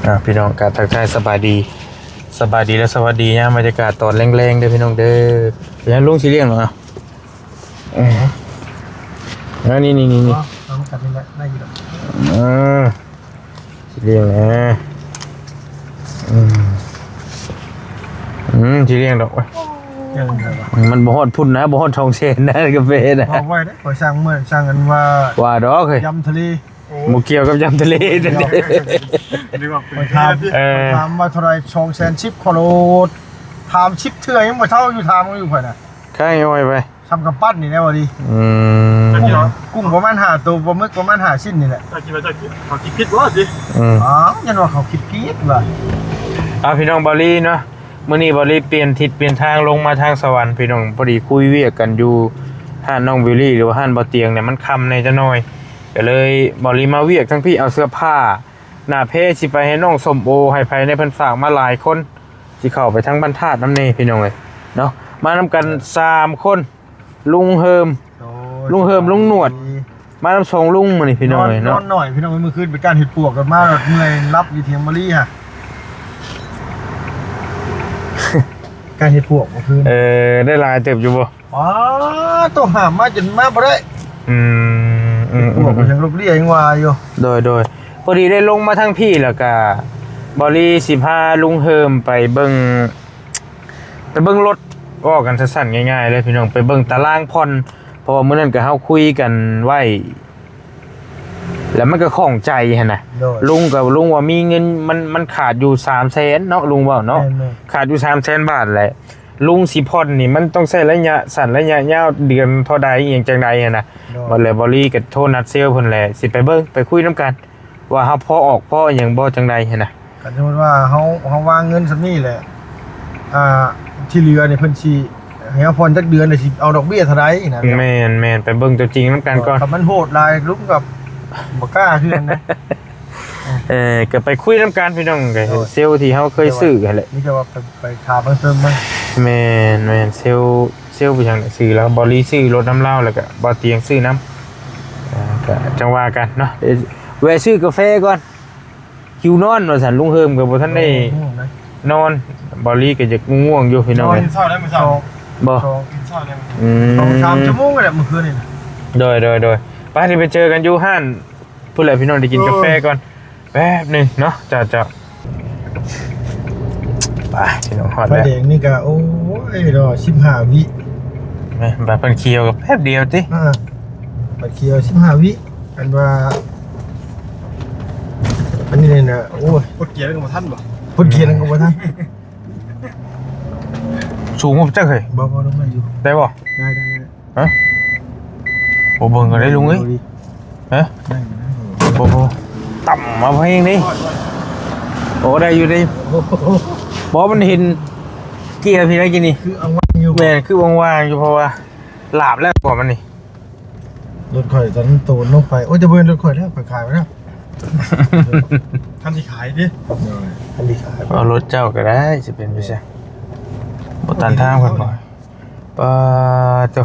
ອ່າ ພີ່ນ້ອງກໍທັກທາຍສະບາຍດີ ສະບາຍດີ ແລະ ສະຫວັດດີຍາມບັນຍາກາດຕອນແລງໆເດີພີ່ນ້ອງເດີ. ເປັນຫຍັງລຸງຊິລ້ຽງເນາະ? ເອີ ອັນນີ້ໆໆ ເອົາ ເອົາກັນນີ້ແຫຼະ ໄດ້ຢູ່ດອກ. ເອີ ຊິລ້ຽງແຫຼະ ອືມ ອືມ ຊິລ້ຽງດອກ. ໂອ້ຍ ຍັງໄດ້ວະ ມັນບໍ່ຮອດພຸ້ນນະ ບໍ່ຮອດສອງແສນນະ ກາເຟນະ. ບອກໄວ້ເດ້ ຂ້ອຍສັ່ງເມື່ອ ສັ່ງອັນວ່າ ວ່າດອກເຮີ້ຍ ຍຳທະເລ. ບໍ່ກ່ຽວກັບຍຳທະເລ. ຂ້ອຍຖາມ ເອີ ຂ້ອຍຖາມວ່າເທົ່າໃດ ສອງແສນສິບ ຂໍໂລດ ຖາມສິບເທື່ອຍັງບໍ່ເຊົາຢູ່ ຖາມຢູ່ຂ້ອຍນະ ຄ້າງອ້ອຍໄປ ສ່ຳກຳປັ້ນນີ້ແຫຼະວ່າດີ. ອືມ ກຸ້ງປະມານຫ້າໂຕ ປາໝຶກປະມານຫ້າຊິ້ນນີ້ແຫຼະ. ເຈົ້າຄິດວ່າເຈົ້າຄິດ ເຂົາຄິດຜິດບໍ່ຕິ? ອືມ ອ້າວ ຍັນວ່າເຂົາຄິດຜິດວ່າ. ເອົາ ພີ່ນ້ອງ ເບົາລີເນາະ ມື້ນີ້ເບົາລີປ່ຽນທິດປ່ຽນທາງລົງມາທາງສະຫວັນ ພີ່ນ້ອງ. ພໍດີຄຸຍວຽກກັນຢູ່ຮ້ານນ້ອງວິວລີ ຫຼືວ່າຮ້ານບໍ່ຕຽງນີ້ ມັນຄ່ຳແດ່ຈັກໜ່ອຍ ກໍເລີຍເບົາລີມາວຽກທາງພີ້ ເອົາເສື້ອຜ້າໜ້າແພຊິໄປໃຫ້ນ້ອງສົ້ມໂອ ໃຫ້ໃຜແດ່ ເພິ່ນຝາກມາຫຼາຍຄົນ ຊິເຂົ້າໄປທາງບ້ານທາດນຳແດ່ ພີ່ນ້ອງເອີຍເນາະ. ມານຳກັນ ເອີ ສາມຄົນ ລຸງເຮີມ ໂອ້ຍ ລຸງເຮີມ ສະບາຍດີ ລຸງໜວດ ມານຳສອງລຸງມື້ນີ້ ພີ່ນ້ອງເອີຍເນາະ. ນອນໜ້ອຍ ພີ່ນ້ອງເອີຍ ມື້ຄືນໄປການເຮັດປວກກັນມາ ເມື່ອຍຫຼັບຢູ່ຖຽງມາລີຫະ ການເຮັດປວກມື້ຄືນ. ເອີ ໄດ້ຫຼາຍເຕີບຢູ່ບໍ່? ອໍ ໂຕຫາມມາຈົນມາບໍ່ໄດ້. ອືມ ອືມ ອືມ ພວກຍັງລົບເລຍຍັງວ່າຢູ່. ໂດຍ ໂດຍ ພໍດີໄດ້ລົງມາທາງພີ້ ແລ້ວກະເບົາລີຊິພາລຸງເຮີມໄປເບິ່ງ ໄປເບິ່ງລົດ ເວົ້າກັນສັ້ນໆງ່າຍໆເລີຍ ພີ່ນ້ອງ ໄປເບິ່ງຕາລາງຜ່ອນ ເພາະວ່າມື້ນັ້ນກະເຮົາຄຸຍກັນໄວ້ ແລ້ວມັນກະຂ້ອງໃຈຫັ້ນນະ. ໂດຍ ລຸງກະ ລຸງວ່າມີເງິນ ມັນ ມັນຂາດຢູ່ສາມແສນເນາະ ລຸງເວົ້າເນາະ. ແມ່ນໆ ຂາດຢູ່ສາມແສນບາດແຫຼະ ລຸງຊິຜ່ອນນີ້ ມັນຕ້ອງໃຊ້ໄລຍະສັ້ນ ໄລຍະຍາວ ເດືອນເທົ່າໃດ ອີ່ຫຍັງຈັ່ງໃດຫັ້ນນະ. ໂດຍ ບັດແລ້ວເບົາລີກໍໂທນັດເຊວເພິ່ນແຫຼະ ຊິໄປເບິ່ງ ໄປຄຸຍນຳກັນ ວ່າເຮົາພໍອອກພໍອີ່ຫຍັງບໍ່ ຈັ່ງໃດຫັ້ນນະ. ຄັນສົມມຸດວ່າເຮົາ ເຮົາວາງເງິນສ່ຳນີ້ແຫຼະ ອ່າ ທີ່ເຫຼືອນີ້ເພິ່ນຊິໃຫ້ເຮົາຜ່ອນຈັກເດືອນ ແລ້ວຊິເອົາດອກເບ້ຍເທົ່າໃດນະ. ແມ່ນໆ ໄປເບິ່ງຕົວຈິງນຳກັນກ່ອນ. ຄັນມັນໂຫດຫຼາຍ ລຸງກໍບໍ່ກ້າຄືກັນນະ. ເອີ ກໍໄປຄຸຍນຳກັນ ພີ່ນ້ອງ ໂດຍ ເຊວທີ່ເຮົາເຄີຍຊື້ຫັ້ນແຫຼະ. ມີແຕ່ວ່າໄປ ໄປຖາມເພີ່ມເຕີມເບິ່ງ. ແມ່ນໆ ເຊວ ເຊວຜູ້ຫຍັງ ຊື້ແລ້ວ ເບົາລີຊື້ລົດນຳລາວ ແລ້ວກໍເບົາຕຽງຊື້ນຳ. ອ່າ ກໍຈັ່ງວ່າກັນເນາະ ແວະຊື້ກາແຟກ່ອນ ຫິວນອນວ່າຊັ້ນ. ລຸງເຮີມກໍບໍ່ທັນໄດ້ ໂອ້ ງ່ວງນະ ນອນ ເບົາລີກໍຢາກງ່ວງຢູ່ ພີ່ນ້ອງ. ນອນເຊົ້າໄດ້ມື້ເຊົ້າ ບໍ່ ສອງ ຕື່ນເຊົ້າໄດ້ມື້ ອືມ ສອງສາມຊົ່ວໂມງແຫຼະມື້ຄືນນີ້ນະ. ໂດຍ ໂດຍ ໂດຍ ໄປ ດຽວໄປເຈີກັນຢູ່ຮ້ານ ພຸ້ນແຫຼະ ພີ່ນ້ອງ ໄດ້ກິນກາແຟກ່ອນແປັບໜຶ່ງເນາະ. ເຈົ້າ ເຈົ້າ ໄປ ພີ່ນ້ອງ ຮອດແລ້ວ. ໄຟແດງນີ້ກະ ໂອ້ຍ ລໍສິບຫ້າວິ. ແມ່ນ ບາດເພິ່ນຂຽວກໍແປັບດຽວຕິ. ອ່າ ບາດຂຽວສິບຫ້າວິ. ອັນວ່າ ອັນນີ້ນີ້ນະ ໂອ້ຍ ກົດເກຍກໍບໍ່ທັນບໍ່? ກົດເກຍກໍບໍ່ທັນ. ສູງບໍ່ຈັກເຮີ້ຍ. ບໍ່ ບໍ່ ລົງໄດ້ຢູ່. ໄດ້ບໍ່? ໄດ້ ໄດ້ ໄດ້. ຮະ ບໍ່ເບິ່ງກໍໄດ້ລຸງເອີຍ. ຮະ ບໍ່ ບໍ່ ຕ່ຳມາເພງນີ້. ໂອ້ ໄດ້ຢູ່ເດ້. ບໍ່ ມັນເຫັນເກຍພີ້ໄດ້ກິນນີ້ ຄືອາງວ່າງຢູ່. ແມ່ນ ຄືວ່າງໆຢູ່ ເພາະວ່າຫຼາບແລ້ວ ບໍ່ ມັນນີ້. ລົດຂ້ອຍຕອນນັ້ນໂຕນລົງໄປ. ໂອ້ຍ ແຕ່ບໍ່ແມ່ນລົດຂ້ອຍແລ້ວ ຂ້ອຍຂາຍໄປແລ້ວ. ຄັນຊິຂາຍຕິ? ໂດຍ ຄັນຊິຂາຍ. ເອົາລົດເຈົ້າກໍໄດ້ ຊິເປັນໄປຊັ້ນ. ບໍ່ຕັນທາງເພິ່ນບໍ່? ປາໂຕ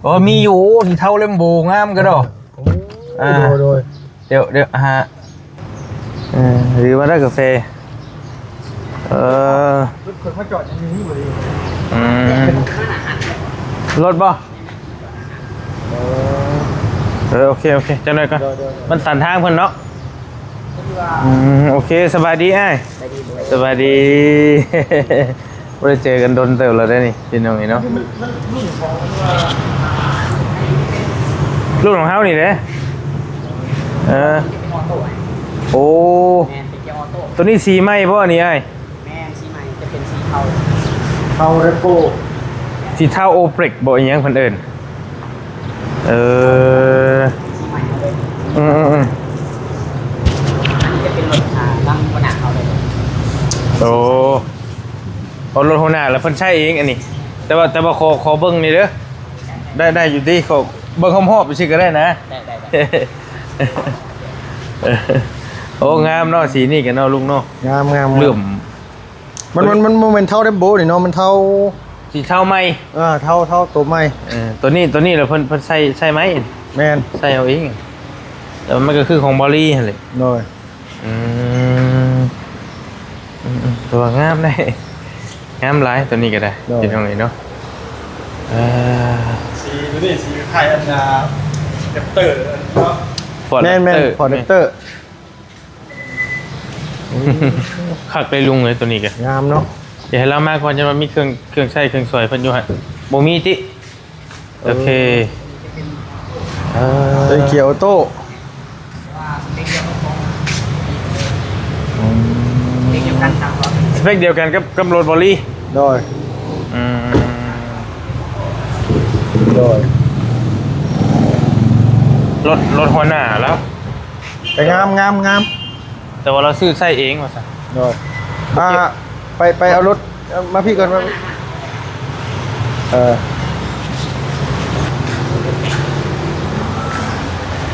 ໂອ້ ມີຢູ່ ສີເທົາເລັມໂບ ງາມກະດອກ. ໂອ້ ອ່າ ໂດຍ ໂດຍ ດຽວ ດຽວ ຫາ ເອີ ຫຼືວ່າໄດ້ກາແຟ. ເອີ ລົດເພິ່ນມາຈອດຢູ່ນີ້ບໍ່ດີ. ອືມ ລົດບໍ່? ເອີ ໂອເຄ ໂອເຄ ຈັກໜ້ອຍກ່ອນ. ໂດຍ ໂດຍ ໂດຍ ມັນຕັນທາງເພິ່ນເນາະ. ອືມ ໂອເຄ ສະບາຍດີອ້າຍ. ສະບາຍດີ ສະບາຍດີ. ບໍ່ໄດ້ເຈີກັນດົນເຕີບແລ້ວເດ້ນີ້ ພີ່ນ້ອງເອີຍເນາະ. ລຸ້ນຂອງເຮົານີ້ເດ້. ເອີ ໂອ້ ແມ່ນ ເປັນເກຍອໍໂຕ້. ໂຕນີ້ສີໃໝ່ບໍ່ນີ້ອ້າຍ? ແມ່ນ ສີໃໝ່ ຈະເປັນສີເທົາ ເທົາເຣນໂບ ສີເທົາໂອເບຣັກບໍ່ ອີ່ຫຍັງເພິ່ນເອີ້ນ. ເອີ ສີໃໝ່ເຮົາເລີຍ. ອືມໆໆ ອັນນີ້ຈະເປັນລົດ ອ່າ ນຳຫົວໜ້າເຮົາເລີຍ. ໂອ້ ເອົາລົດຫົວໜ້າແລ້ວເພິ່ນໃຊ້ເອງອັນນີ້. ແຕ່ວ່າ ແຕ່ວ່າຂໍ ຂໍເບິ່ງນີ້ເດີ. ໄດ້ ໄດ້ຢູ່ຕິ ຂໍເບິ່ງຮອບໆ ຊື່ກໍໄດ້ນະ. ໄດ້ ໄດ້ ໄດ້. ໂອ້ ງາມເນາະ ສີນີ້ກໍເນາະ ລຸງເນາະ. ງາມໆໆ ເຫຼື້ອມ. ມັນ ມັນ ມັນບໍ່ແມ່ນເທົາເຣນໂບນີ້ເນາະ ມັນເທົາ ສີເທົາໃໝ່. ເອີ ເທົາ ເທົາໂຕໃໝ່. ເອີ ໂຕນີ້ ໂຕນີ້ລະເພິ່ນ ເພິ່ນໃສ່ ໃສ່ໃໝ່. ແມ່ນ ໃສ່ເອົາເອງ. ແຕ່ວ່າມັນກໍຄືຂອງເບົາລີຫັ້ນແຫຼະ. ໂດຍ. ອືມ ອືມໆ ແຕ່ວ່າງາມເດ້ ງາມຫຼາຍໂຕນີ້ກໍໄດ້ ໂດຍ ພີ່ນ້ອງເອີຍເນາະ. ເອີ ສີໂຕນີ້ສີຄ້າຍອັນນ່າ ແຣັບເຕີເນາະ ຟອດ ແຣັບເຕີ ແມ່ນໆ ຟອດ ແຣັບເຕີ ຄັກເດ້ລຸງເອີຍ ໂຕນີ້ກໍງາມເນາະ. ຢ່າໃຫ້ລາວມາກ່ອນ ຈະວ່າມີເຄື່ອງ ເຄື່ອງໃຊ້ເຄື່ອງສອຍເພິ່ນຢູ່ຫັ້ນ ບໍ່ມີຕິ? ໂອເຄ ເອີ ເປັນເກຍອໍໂຕ້ ອືມ ສະເປັກດຽວກັນກັບ ສະເປັກດຽວກັນກັບ ກັບລົດບໍລີ. ໂດຍ ອືມ ໂດຍ ລົດ ລົດຫົວໜ້າລາວ ແຕ່ງາມ ງາມ ງາມ. ແຕ່ວ່າລາວຊື້ໃຊ້ເອງວ່າຊັ້ນ. ໂດຍ ອ່າ ໄປ ໄປເອົາລົດ ເອົາມາພີ້ກ່ອນ ມາ ເອີ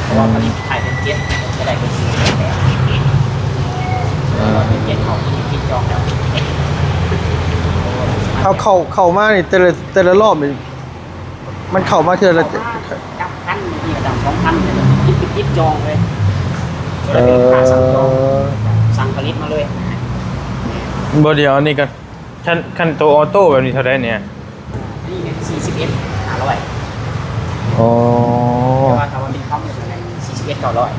ເພາະວ່າຜະລິດຂາຍເປັນເຈັດ ກໍໄດ້ເປັນສີ່ ເອີ ເປັນເຈັດ ເຂົາທີ່ຕິດຈອງແລ້ວ ເຮົາເຂົ້າ ເຂົ້າມານີ້ ແຕ່ລະ ແຕ່ລະລອບນີ້ ມັນເຂົ້າມາເທື່ອລະ ເຂົ້າມາຈັກພັນ ມີກະດຳສອງພັນ ຕິດ ຕິດຈອງເລີຍ. ເອີ ເປັນຄ່າສັ່ງຈອງ ສັ່ງຜະລິດມາເລີຍ. ບໍ່ ດຽວອັນນີ້ກໍ ຄັນ ຄັນໂຕອໍໂຕ້ແບບນີ້ເທົ່າໃດນີ້? ອ່າ ອັນນີ້ແມ່ນສີ່ສິບເອັດຫ້າຮ້ອຍ. ອໍ ແຕ່ວ່າຖ້າວ່າເປັນຄາວມຸດແມ່ນສີ່ສິບເອັດເກົ້າຮ້ອຍ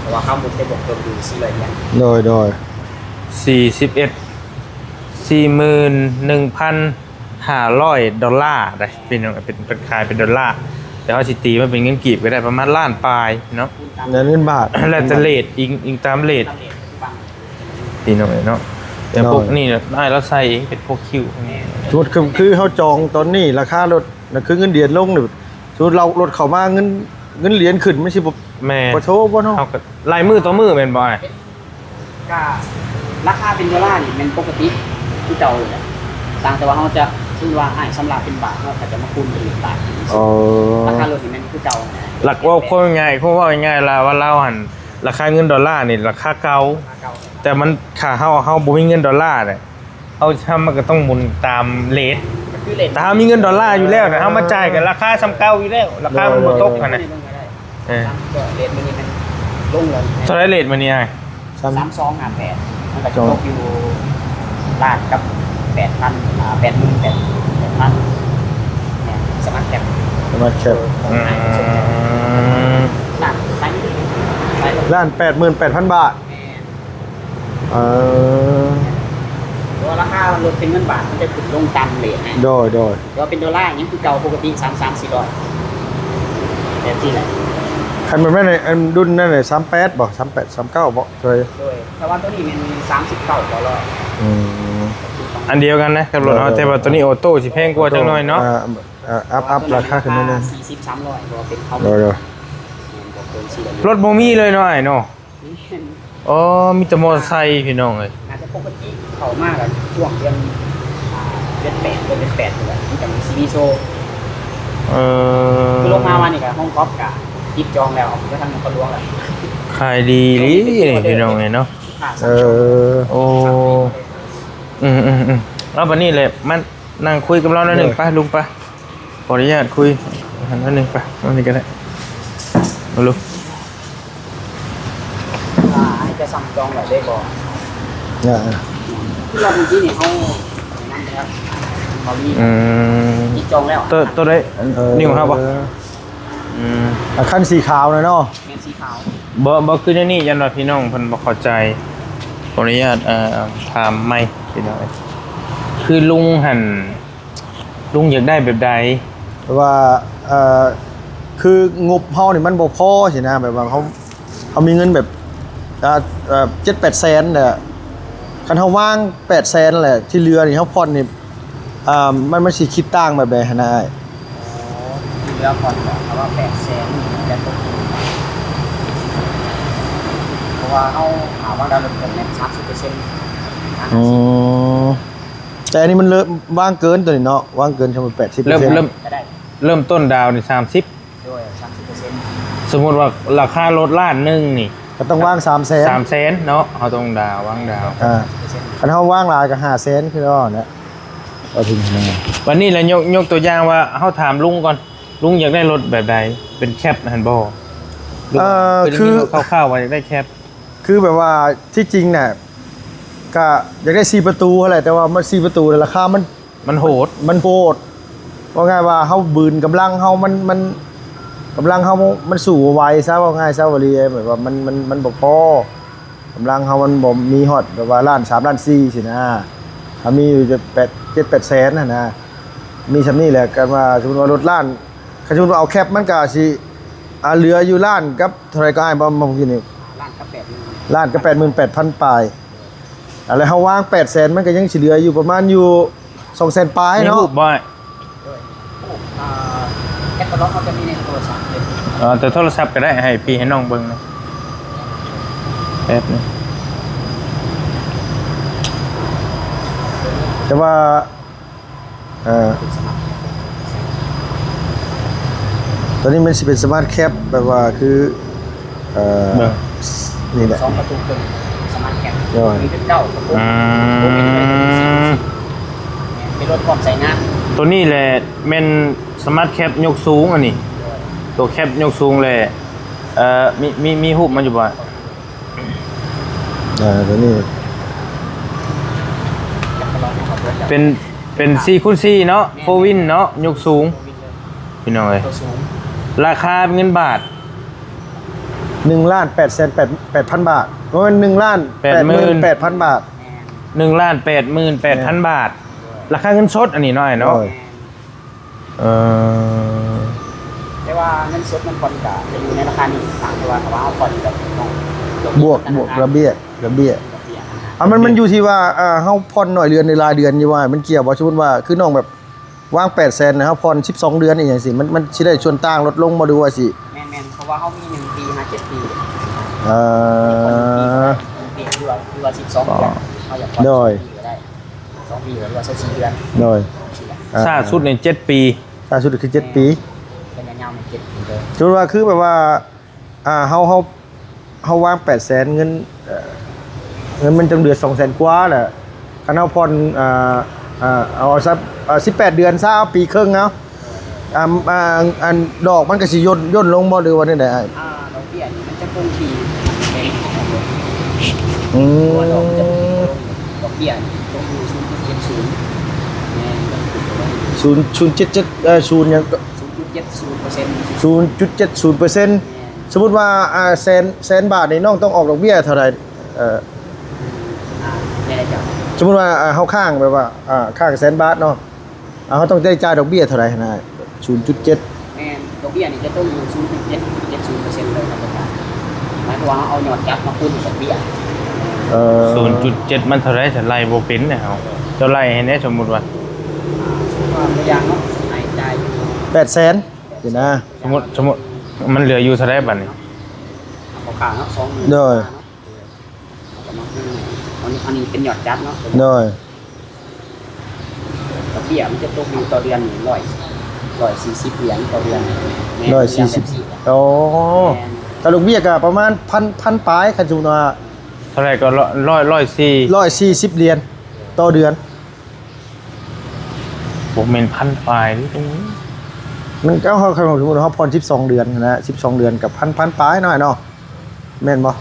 ເພາະວ່າຄາວມຸດໄດ້ບວກເພີ່ມຢູ່ສີ່ຮ້ອຍຫຼຽນ. ໂດຍ ໂດຍ ສີ່ສິບເອັດ ສີ່ໝື່ນໜຶ່ງພັນ ຫ້າຮ້ອຍດອນລາໄດ໋ ເປັນ ເປັນ ເປັນຂາຍເປັນດອນລາ ແຕ່ເຮົາຊິຕີມາເປັນເງິນກີບກໍໄດ້ປະມານລ້ານປາຍເນາະ ແລະເງິນບາດ ແລ້ວແຕ່ເຣດ ອີງ ອີງຕາມເຣດ ຕາມເຣດປັດຈຸບັນ ພີ່ນ້ອງເອີຍເນາະ. ແຕ່ພວກນີ້ນະ ໂດຍ ອ້າຍລາວໃສ່ເອງເປັນພວກຄິ້ວ ສົມມຸດຄື ຄືເຮົາຈອງຕອນນີ້ ລາຄາລົດນະ ຄືເງິນຫຼຽນລົງນີ້ ສົມມຸດເຮົາລົດເຂົ້າມາ ເງິນ ເງິນຫຼຽນຂຶ້ນ ມັນຊິບໍ່ ແມ່ນ ບໍ່ໂທບໍ່ເນາະ ເຮົາກໍລາຍມື້ຕໍ່ມື້ແມ່ນບໍ່ອ້າຍ? ກະລາຄາເປັນໂດລານີ້ແມ່ນປົກກະຕິຄືເກົ່າຢູ່ແຫຼະ ຕ່າງແຕ່ວ່າເຮົາຈະ ສົມມຸດວ່າອ້າຍຊຳລະເປັນບາດ ເຮົາກໍຈະມາຄູນເປັນບາດ. ອໍ ລາຄາລົດນີ້ແມ່ນຄືເກົ່ານະ ຫຼັກເວົ້າຄວາມງ່າຍ ເວົ້າງ່າຍໆລະວ່າລາວຫັ້ນ ລາຄາເງິນໂດລານີ້ລາຄາເກົ່າ ລາຄາເກົ່າ ແຕ່ມັນ ຖ້າເຮົາ ເຮົາບໍ່ມີເງິນໂດລາເດ ເຮົາ ເຮົາມັນກໍຕ້ອງໝູນຕາມເຣດ ກໍຄືເຣດ ຖ້າເຮົາມີເງິນໂດລາຢູ່ແລ້ວນະ ເຮົາມາຈ່າຍກໍລາຄາສ່ຳເກົ່າຢູ່ແລ້ວ ລາຄາມັນບໍ່ຕົກຫັ້ນນະ. ເອີ ເອີ ເຣດມື້ນີ້ມັນລົງແລ້ວ ເທົ່າໃດເຣດມື້ນີ້ອ້າຍ? ສາມ ສາມສອງຫ້າແປດ ມັນກໍຈະຕົກຢູ່ລ້ານກັບແປດພັນ ອ່າ ແປດໝື່ນແປດ ແປດພັນ ແມ່ນ ສະມາດແຄັບ ສະມາດແຄັບ ອືມ ລ້ານ ລ້ານແປດໝື່ນແປດພັນບາດ. ແມ່ນ ເອີ ເພາະວ່າລາຄາລົດເປັນເງິນບາດ ມັນຈະຂຶ້ນລົງຕາມເຣດນະ. ໂດຍ ໂດຍ ແຕ່ວ່າເປັນໂດລາຍັງຄືເກົ່າປົກກະຕິ ສາມ ສາມສີ່ຮ້ອຍ ແບບນີ້ແຫຼະ. ຄັນແບບນັ້ນ ອັນດຸນນັ້ນ ສາມແປດບໍ່? ສາມແປດ ສາມເກົ້າບໍ່? ໂດຍ ໂດຍ ແຕ່ວ່າໂຕນີ້ແມ່ນສາມສິບເກົ້າ ເກົ້າຮ້ອຍ. ອືມ ອັນດຽວກັນນະກັບລົດເຮົາ ໂດຍ ແຕ່ວ່າໂຕນີ້ອໍໂຕ້ຊິແພງກວ່າຈັກໜ້ອຍເນາະ. ເອີ ເອີ ອັບ ອັບລາຄາຂຶ້ນໜ້ອຍໜຶ່ງ ສີ່ສິບ ສາມຮ້ອຍ ເພາະວ່າເປັນເຂົາ ໂດຍ ໂດຍ ແມ່ນບໍ່ເກີນສີ່ຮ້ອຍ. ລົດບໍ່ມີເລີຍເນາະອ້າຍເນາະ. ອໍ ມີແຕ່ມໍເຕີໄຊພີ່ນ້ອງເອີຍ. ໜ້າຈະປົກກະຕິເຂົ້າມາກໍຊ່ວງເດືອນ ອ່າ ເດືອນແປດ ເດືອນແປດນີ້ແຫຼະ ມັນຈັ່ງຊິມີໂຊ. ເອີ ຄືລົງມາວານນີ້ກໍໂຮມກອບກໍຕິດຈອງແລ້ວ ເອົາໄປທາງນະຄອນຫຼວງແລ້ວ. ຂາຍດີອີ່ຫຼີນີ້ພີ່ນ້ອງເອີຍເນາະ. ເອີ ໂອ້ ອືມໆໆ ເອົາບາດນີ້ແຫຼະ ມານັ່ງຄຸຍກັບລາວໜ້ອຍໜຶ່ງ ໂດຍ ໄປລຸງໄປ. ຂໍອະນຸຍາດຄຸຍໜ້ອຍໜຶ່ງ ໄປ ມານີ້ກໍໄດ້ ມາລຸ ວ່າອ້າຍຈະສັ່ງຈອງໄວ້ໄດ້ບໍ່? ເອີ ຄືວ່າມື້ກີ້ນີ້ເຮົານັ້ນແລ້ວ ເຂົາມີ ອືມ ຕິດຈອງແລ້ວ ໂຕ ໂຕໃດ? ເອີ ນີ້ຂອງເຮົາບໍ່? ອືມ ອ່າ ຄັນສີຂາວນະເນາະ. ແມ່ນສີຂາວ. ບໍ່ ບໍ່ຄືແນວນີ້ ຢ້ານວ່າພີ່ນ້ອງເພິ່ນບໍ່ເຂົ້າໃຈ ຂໍອະນຸຍາດ ເອີ ຖາມໃໝ່ພີ່ນ້ອງເອີຍ ຄືລຸງຫັ້ນ ລຸງຢາກໄດ້ແບບໃດ? ແບບວ່າ ເອີ ຄືງົບເຮົານີ້ມັນບໍ່ພໍຊີ້ນະ ແບບວ່າເຮົາ ເຮົາມີເງິນແບບ ອ່າ ເອີ ເຈັດແປດແສນແຫຼະ ຄັນເຮົາວາງແປດແສນແຫຼະ ທີ່ເຫຼືອນີ້ເຮົາຜ່ອນນີ້ ອ່າ ມັນ ມັນຊິຄິດຕ່າງແບບໃດຫັ້ນນະອ້າຍ? ອໍ ທີ່ເຫຼືອຜ່ອນເນາະ ຖ້າວ່າແປດແສນນີ້ມັນຈະຕົກຢູ່ ເພາະວ່າເຮົາ ອ່າ ວາງດາວເລີ່ມຕົ້ນແມ່ນສາມສິບເປີເຊັນ. ອໍ ແຕ່ອັນນີ້ມັນເລີ່ມ ວາງເກີນໂຕນີ້ເນາະ ວາງເກີນ ສຳລັບແປດສິບເປີເຊັນ ເລີ່ມ ເລີ່ມ ກໍໄດ້ ເລີ່ມຕົ້ນດາວນີ້ສາມສິບ ໂດຍ ສາມສິບເປີເຊັນ. ສົມມຸດວ່າລາຄາລົດລ້ານໜຶ່ງນີ້ ກໍຕ້ອງວາງສາມແສນ ສາມແສນເນາະ ເຮົາຕ້ອງດາວ ວາງດາວ ອ່າ ຄັນເຮົາວາງຫຼາຍກໍຫ້າແສນຄືເຮົາຫັ້ນແຫຼະ ວ່າເຖິງຫັ້ນນະ. ບັດນີ້ລະ ຍົກ ຍົກຕົວຢ່າງວ່າເຮົາຖາມລຸງກ່ອນ ລຸງຢາກໄດ້ລົດແບບໃດ? ເປັນແຄັບຫັ້ນບໍ່? ເອີ ຄື ຄາວໆວ່າຢາກໄດ້ແຄັບ ຄືແບບວ່າທີ່ຈິງນະ ກໍຢາກໄດ້ສີ່ປະຕູຫັ້ນແຫຼະ ແຕ່ວ່າມັນສີ່ປະຕູລາຄາມັນ ມັນໂຫດ ມັນໂຫດ. ເວົ້າງ່າຍວ່າເຮົາບືນກຳລັງເຮົາ ມັນ ມັນ ກຳລັງເຮົາມັນສູ້ບໍ່ໄຫວຊະ ເວົ້າງ່າຍຊະ ເວົ້າອີ່ຫຼີ ແບບວ່າມັນ ມັນ ມັນບໍ່ພໍ ກຳລັງເຮົາມັນບໍ່ມີຮອດແບບວ່າລ້ານສາມ ລ້ານສີ່ຊີ້ນະ ຖ້າມີຢູ່ແປດ ເຈັດແປດແສນຫັ້ນນະ ມີສ່ຳນີ້ແຫຼະ. ຄັນວ່າສົມມຸດວ່າລົດລ້ານ ຄັນສົມມຸດວ່າເອົາແຄັບ ມັນກໍອາດຊິ ອ່າ ເຫຼືອຢູ່ລ້ານກັບເທົ່າໃດກໍອ້າຍ ບໍ່ ເມື່ອກີ້ນີ້ ລ້ານກັບແປດໝື່ນ ລ້ານກັບແປດໝື່ນແປດພັນປາຍ. ອ່າ ແລ້ວເຮົາວາງແປດແສນ ມັນກໍຍັງຊິເຫຼືອຢູ່ປະມານຢູ່ສອງແສນປາຍເນາະ. ມີຮູບບໍ່? ເອີ ແອັດເຮົາຈະມີໃນໂທລະສັບເລີຍ. ເອີ ແຕ່ໂທລະສັບກໍໄດ້ ໃຫ້ພີ່ໃຫ້ນ້ອງເບິ່ງນະ ແປັບໜຶ່ງ. ແຕ່ວ່າ ເອີ ຕົວນີ້ມັນຊິເປັນສະມາດແຄັບ ແບບວ່າຄື ເອີ ເບິ່ງ ນີ້ແຫຼະ ສອງປະຕູເຄິ່ງ ສະມາດແຄັບ ໂດຍ ມີເປັນເກົ້າປະຕູ ອືມ ເປັນລົດພ້ອມໃຊ້ງານ. ຕົວນີ້ແຫຼະແມ່ນສະມາດແຄັບຍົກສູງ ອັນນີ້ ໂດຍ ຕົວແຄັບຍົກສູງແຫຼະ. ເອີ ມີ ມີ ມີຮູບມັນຢູ່ບໍ່? ອ່າ ຕົວນີ້ເປັນ ເປັນສີ່ຄູນສີ່ເນາະ ໂຟວິນເນາະ ຍົກສູງ ພີ່ນ້ອງເອີຍ. ລາຄາເງິນບາດ ໜຶ່ງລ້ານແປດແສນແປດ ແປດພັນບາດ ບໍ່ແມ່ນ ໜຶ່ງລ້ານແປດໝື່ນແປດພັນບາດ ໜຶ່ງລ້ານແປດໝື່ນແປດພັນບາດ. ລາຄາເງິນສົດອັນນີ້ເນາະ ອ້າຍເນາະ. ເອີ ແຕ່ວ່າເງິນສົດມັນຜ່ອນກະຈະຢູ່ໃນລາຄານີ້ ຕ່າງແຕ່ວ່າຖ້າວ່າເຮົາຜ່ອນແບບ ບວກ ບວກດອກເບ້ຍ ດອກເບ້ຍ ດອກເບ້ຍ ອ່າ ມັນ ມັນຢູ່ທີ່ວ່າ ອ່າ ເຮົາຜ່ອນໜ້ອຍເດືອນ ຫຼື ຫຼາຍເດືອນ ຢູ່ວ່າມັນກ່ຽວບໍ່? ສົມມຸດວ່າຄືນ້ອງແບບວາງແປດແສນ ແລ້ວເຮົາຜ່ອນສິບສອງເດືອນອີ່ຫຍັງຊີ້ ມັນ ມັນຊິໄດ້ສ່ວນຕ່າງລົດລົງບໍ່ ຫຼືວ່າຊິ ແມ່ນໆ ເພາະວ່າເຮົາມີໜຶ່ງປີຫາເຈັດປີ. ເອີ ໜຶ່ງປີ ຫຼືວ່າ ຫຼືວ່າສິບສອງເດືອນ ເຮົາຢາກຜ່ອນ ໂດຍ ສອງປີກໍໄດ້ ສອງປີ ຫຼືວ່າຊາວສີ່ເດືອນ ໂດຍ ຊີ້ແຫຼະ. ອ່າ ຊ້າສຸດນີ້ເຈັດປີ ຊ້າສຸດກໍຄືເຈັດປີ ແມ່ນ ໄລຍະຍາວແມ່ນເຈັດປີເລີຍ. ສົມມຸດວ່າຄືແບບວ່າ ອ່າ ເຮົາ ເຮົາ ເຮົາວາງແປດແສນ ເງິນ ເອີ ເງິນມັນຈັ່ງເຫຼືອສອງແສນກວ່າແຫຼະ. ຄັນເຮົາຜ່ອນ ອ່າ ອ່າ ເອົາ ເອົາສັກ ເອົາສິບແປດເດືອນຊະ ເອົາປີເຄິ່ງເອົາ ອ່າ ອ່າ ອັນດອກມັນກໍຊິຢ່ນ ຢ່ນລົງບໍ່ ຫຼືວ່າແນວໃດອ້າຍ? ອ່າ ດອກເບ້ຍນີ້ມັນຈະຄົງທີ່ ອືມ ເພາະວ່າດອກມັນຈະ ດອກເບ້ຍນີ້ຕົກຢູ່ສູນຈຸດເຈັດສູນ ແມ່ນ ສູນ ສູນຈຸດເຈັດເຈັດ ເອີ ສູນຫຍັງກໍ ສູນຈຸດເຈັດສູນເປີເຊັນ ສູນຈຸດເຈັດສູນເປີເຊັນ. ແມ່ນ ສົມມຸດວ່າ ອ່າ ແສນ ແສນບາດນີ້ ນ້ອງຕ້ອງອອກດອກເບ້ຍເທົ່າໃດ? ເອີ ອ່າ ແມ່ນເຈົ້າ. ສົມມຸດວ່າ ອ່າ ເຮົາຄ້າງແບບວ່າ ອ່າ ຄ້າງແສນບາດເນາະ ອ່າ ເຮົາຕ້ອງໄດ້ຈ່າຍດອກເບ້ຍເທົ່າໃດຫັ້ນນະ? ສູນຈຸດເຈັດ ແມ່ນ ດອກເບ້ຍນີ້ຈະຕົກຢູ່ສູນຈຸດເຈັດເຈັດສູນເປີເຊັນເລີຍ ໝາຍຄວາມວ່າເຮົາເອົາຍອດຈັດມາຄູນດອກເບ້ຍ. ເອີ ສູນຈຸດເຈັດມັນເທົ່າໃດ? ຈະໄລ່ບໍ່ເປັນເດ້ເຮົາ ເຈົ້າໄລ່ໃຫ້ແດ່. ສົມມຸດວ່າ ອ່າ ສົມມຸດວ່າຕົວຢ່າງເນາະ ໃຫ້ຈ່າຍຢູ່ ແປດແສນ ຊີ້ນະ ສົມມຸດ ສົມມຸດມັນເຫຼືອຢູ່ເທົ່າໃດບາດນີ້? ເອົາຄ່າວໆເນາະ ສອງໝື່ນ ໂດຍ ເນາະ ເອົາມາຄູນ ອັນນີ້ ອັນນີ້ເປັນຍອດຈັດເນາະ ໂດຍ ດອກເບ້ຍມັນຈະຕົກຢູ່ຕໍ່ເດືອນຮ້ອຍ ຮ້ອຍສີ່ສິບຫຼຽນຕໍ່ເດືອນ ແມ່ນ ຮ້ອຍສີ່ສິບ ໂອ້ ແມ່ນ ຖ້າດອກເບ້ຍກໍປະມານພັນ ພັນປາຍ ຄັນສົມມຸດວ່າ ເທົ່າໃດກໍ ຮ້ອຍ ຮ້ອຍສີ່ ຮ້ອຍສີ່ສິບຫຼຽນຕໍ່ເດືອນ. ບໍ່ແມ່ນພັນປາຍເດ້ ມັນກໍ ເຮົາ ຄັນສົມມຸດເຮົາຜ່ອນສິບສອງເດືອນນະ ສິບສອງເດືອນກໍພັນ ພັນປາຍເນາະ ເນາະ ແມ່ນບໍ່?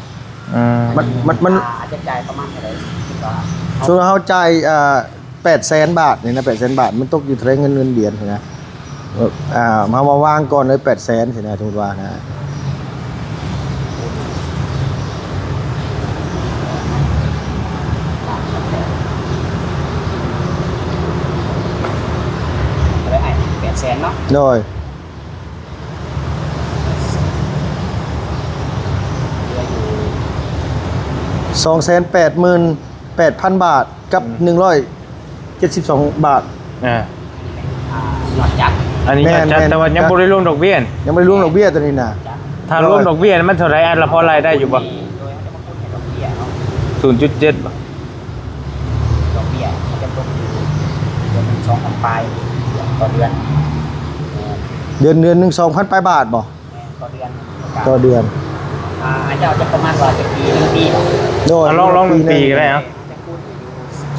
ອືມ ມັນ ມັນ ມັນ ອ່າ ອາດຈະຈ່າຍປະມານເທົ່າໃດ? ສົມມຸດເຮົາຈ່າຍ ອ່າ ແປດແສນບາດນີ້ນະ ແປດແສນບາດ ມັນຕົກຢູ່ເທົ່າໃດເງິນ ເງິນຫຽນຫັ້ນນະ? ອ່າ ເຮົາມາວາງກ່ອນເລີຍແປດແສນຊີ້ນະ ສົມມຸດວ່ານະ ເທົ່າໃດອ້າຍ? ແປດແສນເນາະ ໂດຍ ສອງແສນແປດໝື່ນແປດພັນບາດ ກັບ ອືມ ໜຶ່ງຮ້ອຍເຈັດສິບສອງບາດ ອ່າ ອ່າ ຍອດຈັດ ອັນນີ້ຍອດຈັດ ແມ່ນໆ ແຕ່ວ່າຍັງບໍ່ໄດ້ລວມດອກເບ້ຍ ຍັງບໍ່ໄດ້ລວມດອກເບ້ຍຕົວນີ້ນະ ຖ້າລວມດອກເບ້ຍມັນເທົ່າໃດ? ອັນລະພໍໄລ່ໄດ້ຢູ່ບໍ່? ໂດຍ ເຮົາຈະມາຄູນໃຫ້ດອກເບ້ຍເນາະ ສູນຈຸດເຈັດ ບໍ່ ດອກເບ້ຍມັນຈະຕົກຢູ່ເດືອນໜຶ່ງສອງພັນປາຍຕໍ່ເດືອນ ເດືອນ ເດືອນໜຶ່ງສອງພັນປາຍບາດບໍ່? ແມ່ນ ຕໍ່ເດືອນ ຕໍ່ເດືອນ ອ່າ ເຈົ້າຈະປະມານວ່າຈະປີ ໜຶ່ງປີບໍ່? ໂດຍ ລອງ ລອງໜຶ່ງປີກໍໄດ້ ເອົາ ຈະຄູນຢູ່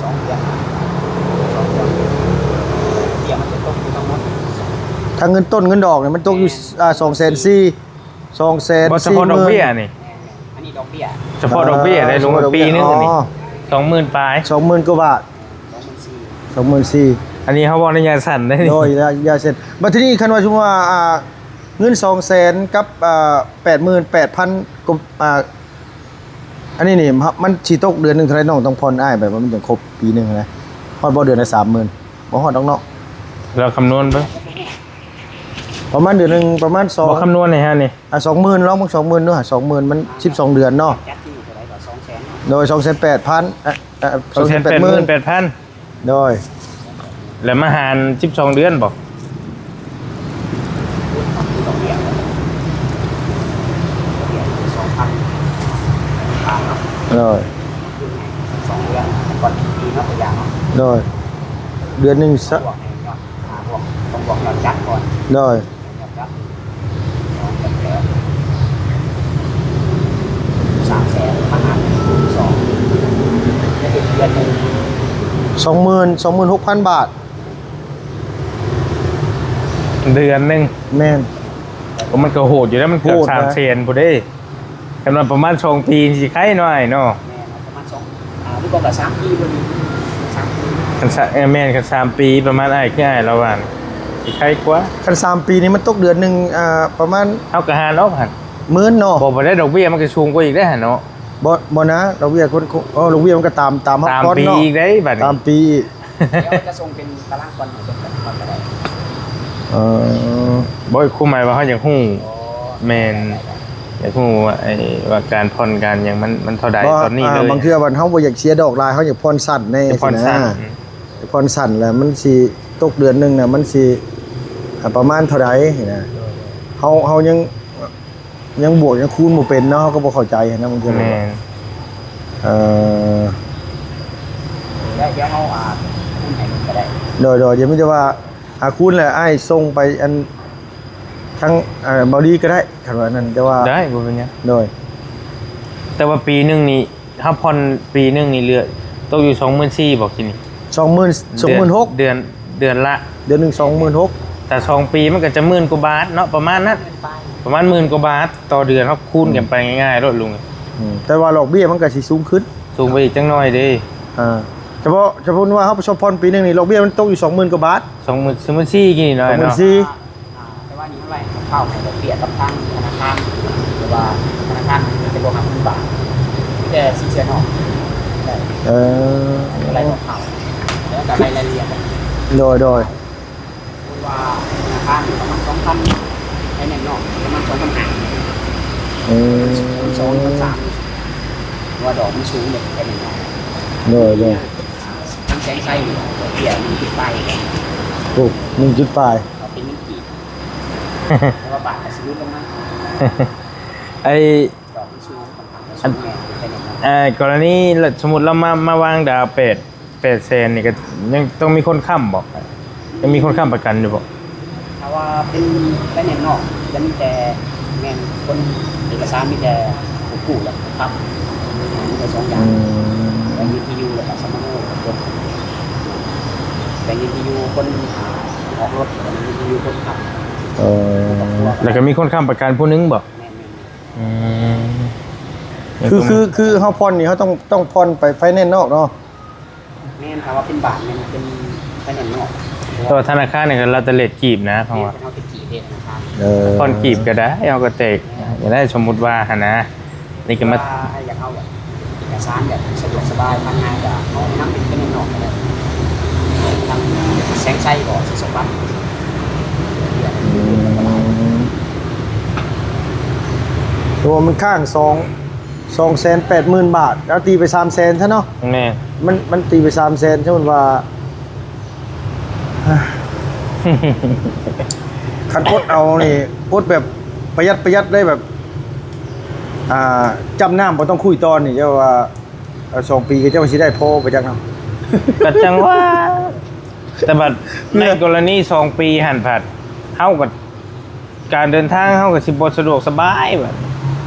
ສອງເດືອນ ສອງເດືອນ ເບ້ຍມັນຈະຕົກຢູ່ທັງໝົດ ທັງເງິນຕົ້ນເງິນດອກນີ້ມັນຕົກຢູ່ ອ່າ ສອງແສນສີ່ ສອງແສນ ບໍ່ ສະເພາະດອກເບ້ຍນີ້ ແມ່ນໆ ອັນນີ້ດອກເບ້ຍ ສະເພາະດອກເບ້ຍໄດ້ ອ່າ ລົງປີໜຶ່ງ ສະເພາະດອກເບ້ຍ ອັນນີ້ ອໍ ສອງໝື່ນປາຍ ສອງໝື່ນກວ່າບາດ ສອງໝື່ນສີ່ ສອງໝື່ນສີ່ ອັນນີ້ເຮົາເວົ້າໃນໄລຍະສັ້ນເດ້. ໂດຍ ໄລຍະສັ້ນ. ບັດທີນີ້ ຄັນວ່າສົມມຸດວ່າ ອ່າ ເງິນສອງແສນກັບ ອ່າ ແປດໝື່ນແປດພັນ ກໍ ອ່າ ອັນນີ້ນີ້ ມັນຊິຕົກເດືອນໜຶ່ງເທົ່າໃດ? ນ້ອງຕ້ອງຜ່ອນອ້າຍ ແບບວ່າມັນຈະຄົບປີໜຶ່ງນະ ຮອດບໍ່? ເດືອນລະສາມໝື່ນ ບໍ່ຮອດດອກເນາະ. ລອງຄຳນວນເບິ່ງ ປະມານເດືອນໜຶ່ງປະມານສອງ ບໍ່ຄຳນວນໃຫ້ເຮົານີ້ ອ່າ ສອງໝື່ນ ລອງເບິ່ງ ສອງໝື່ນ ດູຫາ ສອງໝື່ນ ມັນສິບສອງເດືອນເນາະ. ໂດຍ ສອງແສນແປດພັນ ເອີ ເອີ ສອງແສນແປດໝື່ນ ສອງແສນແປດພັນ ໂດຍ ແລ້ວມາຫານສິບສອງເດືອນບໍ? ໂດຍ ສອງເດືອນກ່ອນປີເນາະ ຕົວຢ່າງເນາະ. ໂດຍ ເດືອນໜຶ່ງສະ ບວກໃຫ້ຍອດ ອ່າ ບວກ ຕ້ອງບວກຍອດຈັດກ່ອນ. ໂດຍ ຍອດຈັດ ສອງແສນແປດ ສາມແສນ ມາຫານສອງ ເດືອນໜຶ່ງ ສອງໝື່ນ ສອງໝື່ນຫົກພັນບາດ ເດືອນໜຶ່ງ. ແມ່ນ ໂອ້ ມັນກໍໂຫດຢູ່ແລ້ວ ມັນເກືອບສາມແສນພຸ້ນເດ້. ຄັນວ່າປະມານສອງປີຊິໄຄເນາະອ້າຍເນາະ. ແມ່ນ ປະມານສອງ ອ່າ ຫຼືບໍ່ກໍສາມປີພຸ້ນ ສາມປີ ຄັນສາ ເອີ ແມ່ນ ຄັນສາມປີປະມານ ອ້າຍ ຄືອ້າຍລາວວ່າ ຊິໄຄກວ່າ. ຄັນສາມປີນີ້ມັນຕົກເດືອນໜຶ່ງ ອ່າ ປະມານ ເຮົາກໍຫານອອກຫັ້ນ ໝື່ນເນາະ. ບໍ່ ບໍ່ໄດ້ ດອກເບ້ຍມັນກໍສູງກວ່າອີກເດ້ຫັ້ນເນາະ. ບໍ່ ບໍ່ນະ ດອກເບ້ຍຄົນ ເອີ ດອກເບ້ຍມັນກໍຕາມ ຕາມເຮົາກ່ອນເນາະ ອີກເດ້ບັດນີ້ ຕາມປີອີກ. ດຽວຈະສົ່ງເປັນຕາລາງກ່ອນໃຫ້ເບິ່ງກ່ອນກໍໄດ້. ເອີ ບໍ່ ຄວາມໝາຍວ່າເຮົາຢາກຮູ້. ອໍ ແມ່ນ ຢາກຮູ້ວ່າ ໄອ້ ວ່າການຜ່ອນການຫຍັງມັນ ມັນເທົ່າໃດຕອນນີ້ເລີຍ. ບາງເທື່ອວ່າເຮົາບໍ່ຢາກເສຍດອກຫຼາຍ ເຮົາຢາກຜ່ອນສັ້ນແດ່ ຜ່ອນສັ້ນ ຊິນະ ອືມ ຜ່ອນສັ້ນແລ້ວມັນຊິຕົກເດືອນໜຶ່ງນະ ມັນຊິ ອ່າ ປະມານເທົ່າໃດນະ. ໂດຍ ໂດຍ ເຮົາ ເຮົາຍັງ ຍັງບວກຍັງຄູນບໍ່ເປັນເນາະ ເຮົາກໍບໍ່ເຂົ້າໃຈນະບາງເທື່ອ. ແມ່ນ ເອີ ດຽວເຮົາ ອ່າ ຄູນໃຫ້ເບິ່ງກໍໄດ້. ໂດຍ ໂດຍ ດຽວມີແຕ່ວ່າ ອ່າ ຄູນແລ້ວອ້າຍສົ່ງໄປອັນ ທາງ ເອີ ເບົາລີກໍໄດ້ ຄັນວ່ານັ້ນ ແຕ່ວ່າ ໄດ້ ບໍ່ເປັນຫຍັງ. ໂດຍ ແຕ່ວ່າປີໜຶ່ງນີ້ ເຮົາຜ່ອນປີໜຶ່ງນີ້ເຫຼືອຕົກຢູ່ສອງໝື່ນສີ່ບໍ? ກິນນີ້ ສອງໝື່ນ ສອງໝື່ນຫົກ ເດືອນ ເດືອນລະ ເດືອນໜຶ່ງສອງໝື່ນຫົກ. ແຕ່ສອງປີມັນກໍຈະໝື່ນກວ່າບາດເນາະ ປະມານນັ້ນ ປະມານໝື່ນກວ່າບາດຕໍ່ເດືອນ ເຮົາຄູນກັນໄປງ່າຍໆໂລດລຸງ. ອືມ ແຕ່ວ່າດອກເບ້ຍມັນກໍຊິສູງຂຶ້ນ ສູງໄປອີກຈັກໜ້ອຍເດ້. ອ່າ ສະເພາະ ສະເພາະວ່າເຮົາໄປຊອບຜ່ອນປີໜຶ່ງນີ້ ດອກເບ້ຍມັນຕົກຢູ່ສອງໝື່ນກວ່າບາດ ສອງໝື່ນ ສອງໝື່ນສີ່ ກິນນີ້ໜ້ອຍເນາະ ສອງໝື່ນສີ່. ອ່າ ແຕ່ວ່ານີ້ເຮົາໄລ່ເຂົ້າໃຫ້ດອກເບ້ຍກັບທາງທະນາຄານ ແຕ່ວ່າທະນາຄານມັນຈະບໍ່ຮັບເງິນບາດ ມີແຕ່ສີເສຍນອກ. ເອີ ໄລ່ເຂົ້າ ແລ້ວກໍໄລ່ລາຍລະອຽດ. ໂດຍ ໂດຍ ເພາະວ່າທະນາຄານປະມານສອງພັນ ໄຟແນນນອກປະມານສອງພັນຫ້າ. ເອີ ສອງພັນສາມ ເພາະວ່າດອກມັນສູງເດ້ ໄຟແນນນອກ. ໂດຍ ໂດຍ ທາງແສງໄຊນີ້ດອກເບ້ຍໜຶ່ງຈຸດປາຍ. ໂອ້ ໜຶ່ງຈຸດປາຍ ເອົາເປັນເງິນກີບ ແຕ່ວ່າບາດກໍຊິຫຼຸດລົງມາ. ໄອ້ ດອກມັນສູງ ຂ້ອນຂ້າງຈະສູງແນ່ ເປັນໄຟແນນນອກ. ເອີ ກໍລະນີ ສົມມຸດລາວມາ ມາວາງດາວແປດ ແປດແສນນີ້ ກໍຍັງຕ້ອງມີຄົນຄ້ຳບໍ? ຍັງມີຄົນຄ້ຳປະກັນຢູ່ບໍ? ຖ້າວ່າເປັນໄຟແນນນອກ ຈະມີແຕ່ ແມ່ນຄົນເອກະສານ ມີແຕ່ຜູ້ກູ້ ແລະ ຜູ້ຄ້ຳ ມີແຕ່ສອງຢ່າງ. ອືມ ໄດ້ຍິນທີ່ຢູ່ ແລ້ວກໍສຳມະໂນ ແບບນີ້ ໄດ້ຍິນທີ່ຢູ່ຄົນ ອາ ອອກລົດ ໄດ້ຍິນທີ່ຢູ່ຄົນຂັບ. ເອີ ແລ້ວກໍມີຄົນຄ້ຳປະກັນຜູ້ໜຶ່ງບໍ? ແມ່ນໆ. ອືມ ຄື ຄື ຄືເຮົາຜ່ອນນີ້ ເຮົາຕ້ອງ ຕ້ອງຜ່ອນໄປໄຟແນນນອກເນາະ? ແມ່ນ ຖ້າວ່າເປັນບ້ານແມ່ນເປັນໄຟແນນນອກ. ແຕ່ວ່າທະນາຄານນີ້ກໍແລ້ວແຕ່ເລດກີບນະ ເພາະວ່າ ແມ່ນ ເຮົາເປັນກີບເດ້ທະນາຄານ. ເອີ ຜ່ອນກີບກໍໄດ້ ເຮົາກໍແຕກ ແມ່ນ ກໍໄດ້ ສົມມຸດວ່າຫັ້ນນະ. ນີ້ກໍມາ ວ່າໃຫ້ຢາກເອົາແບບເອກະສານແບບສະດວກສະບາຍ ຜ່ານງ່າຍ ກໍເຮົາແນະນຳເປັນໄຟແນນນອກກໍໄດ້ ທາງແສງໄຊບໍ ສີສົມບັດ. ອືມ ໂຕມັນຄ້າງສອງ ສອງແສນແປດໝື່ນບາດ ເອົາຕີໄປສາມແສນຊະເນາະ. ແມ່ນ ມັນ ມັນຕີໄປສາມແສນ ສົມມຸດວ່າ ຄັນອົດເອົານີ້ ອົດແບບປະຢັດ ປະຢັດເລີຍ ແບບ ອ່າ ຈ້ຳນ້ຳບໍ່ຕ້ອງຄຸຍຕອນນີ້ ເຈົ້າວ່າ ເອີ ສອງປີກໍເຈົ້າຊິໄດ້ພໍໄປຈັກເນາະ. ກໍຈັ່ງວ່າ ແຕ່ບັດໃນກໍລະນີສອງປີຫັ້ນພັດ ເຮົາກໍ ການເດີນທາງເຮົາກໍຊິບໍ່ສະດວກສະບາຍ ແບບ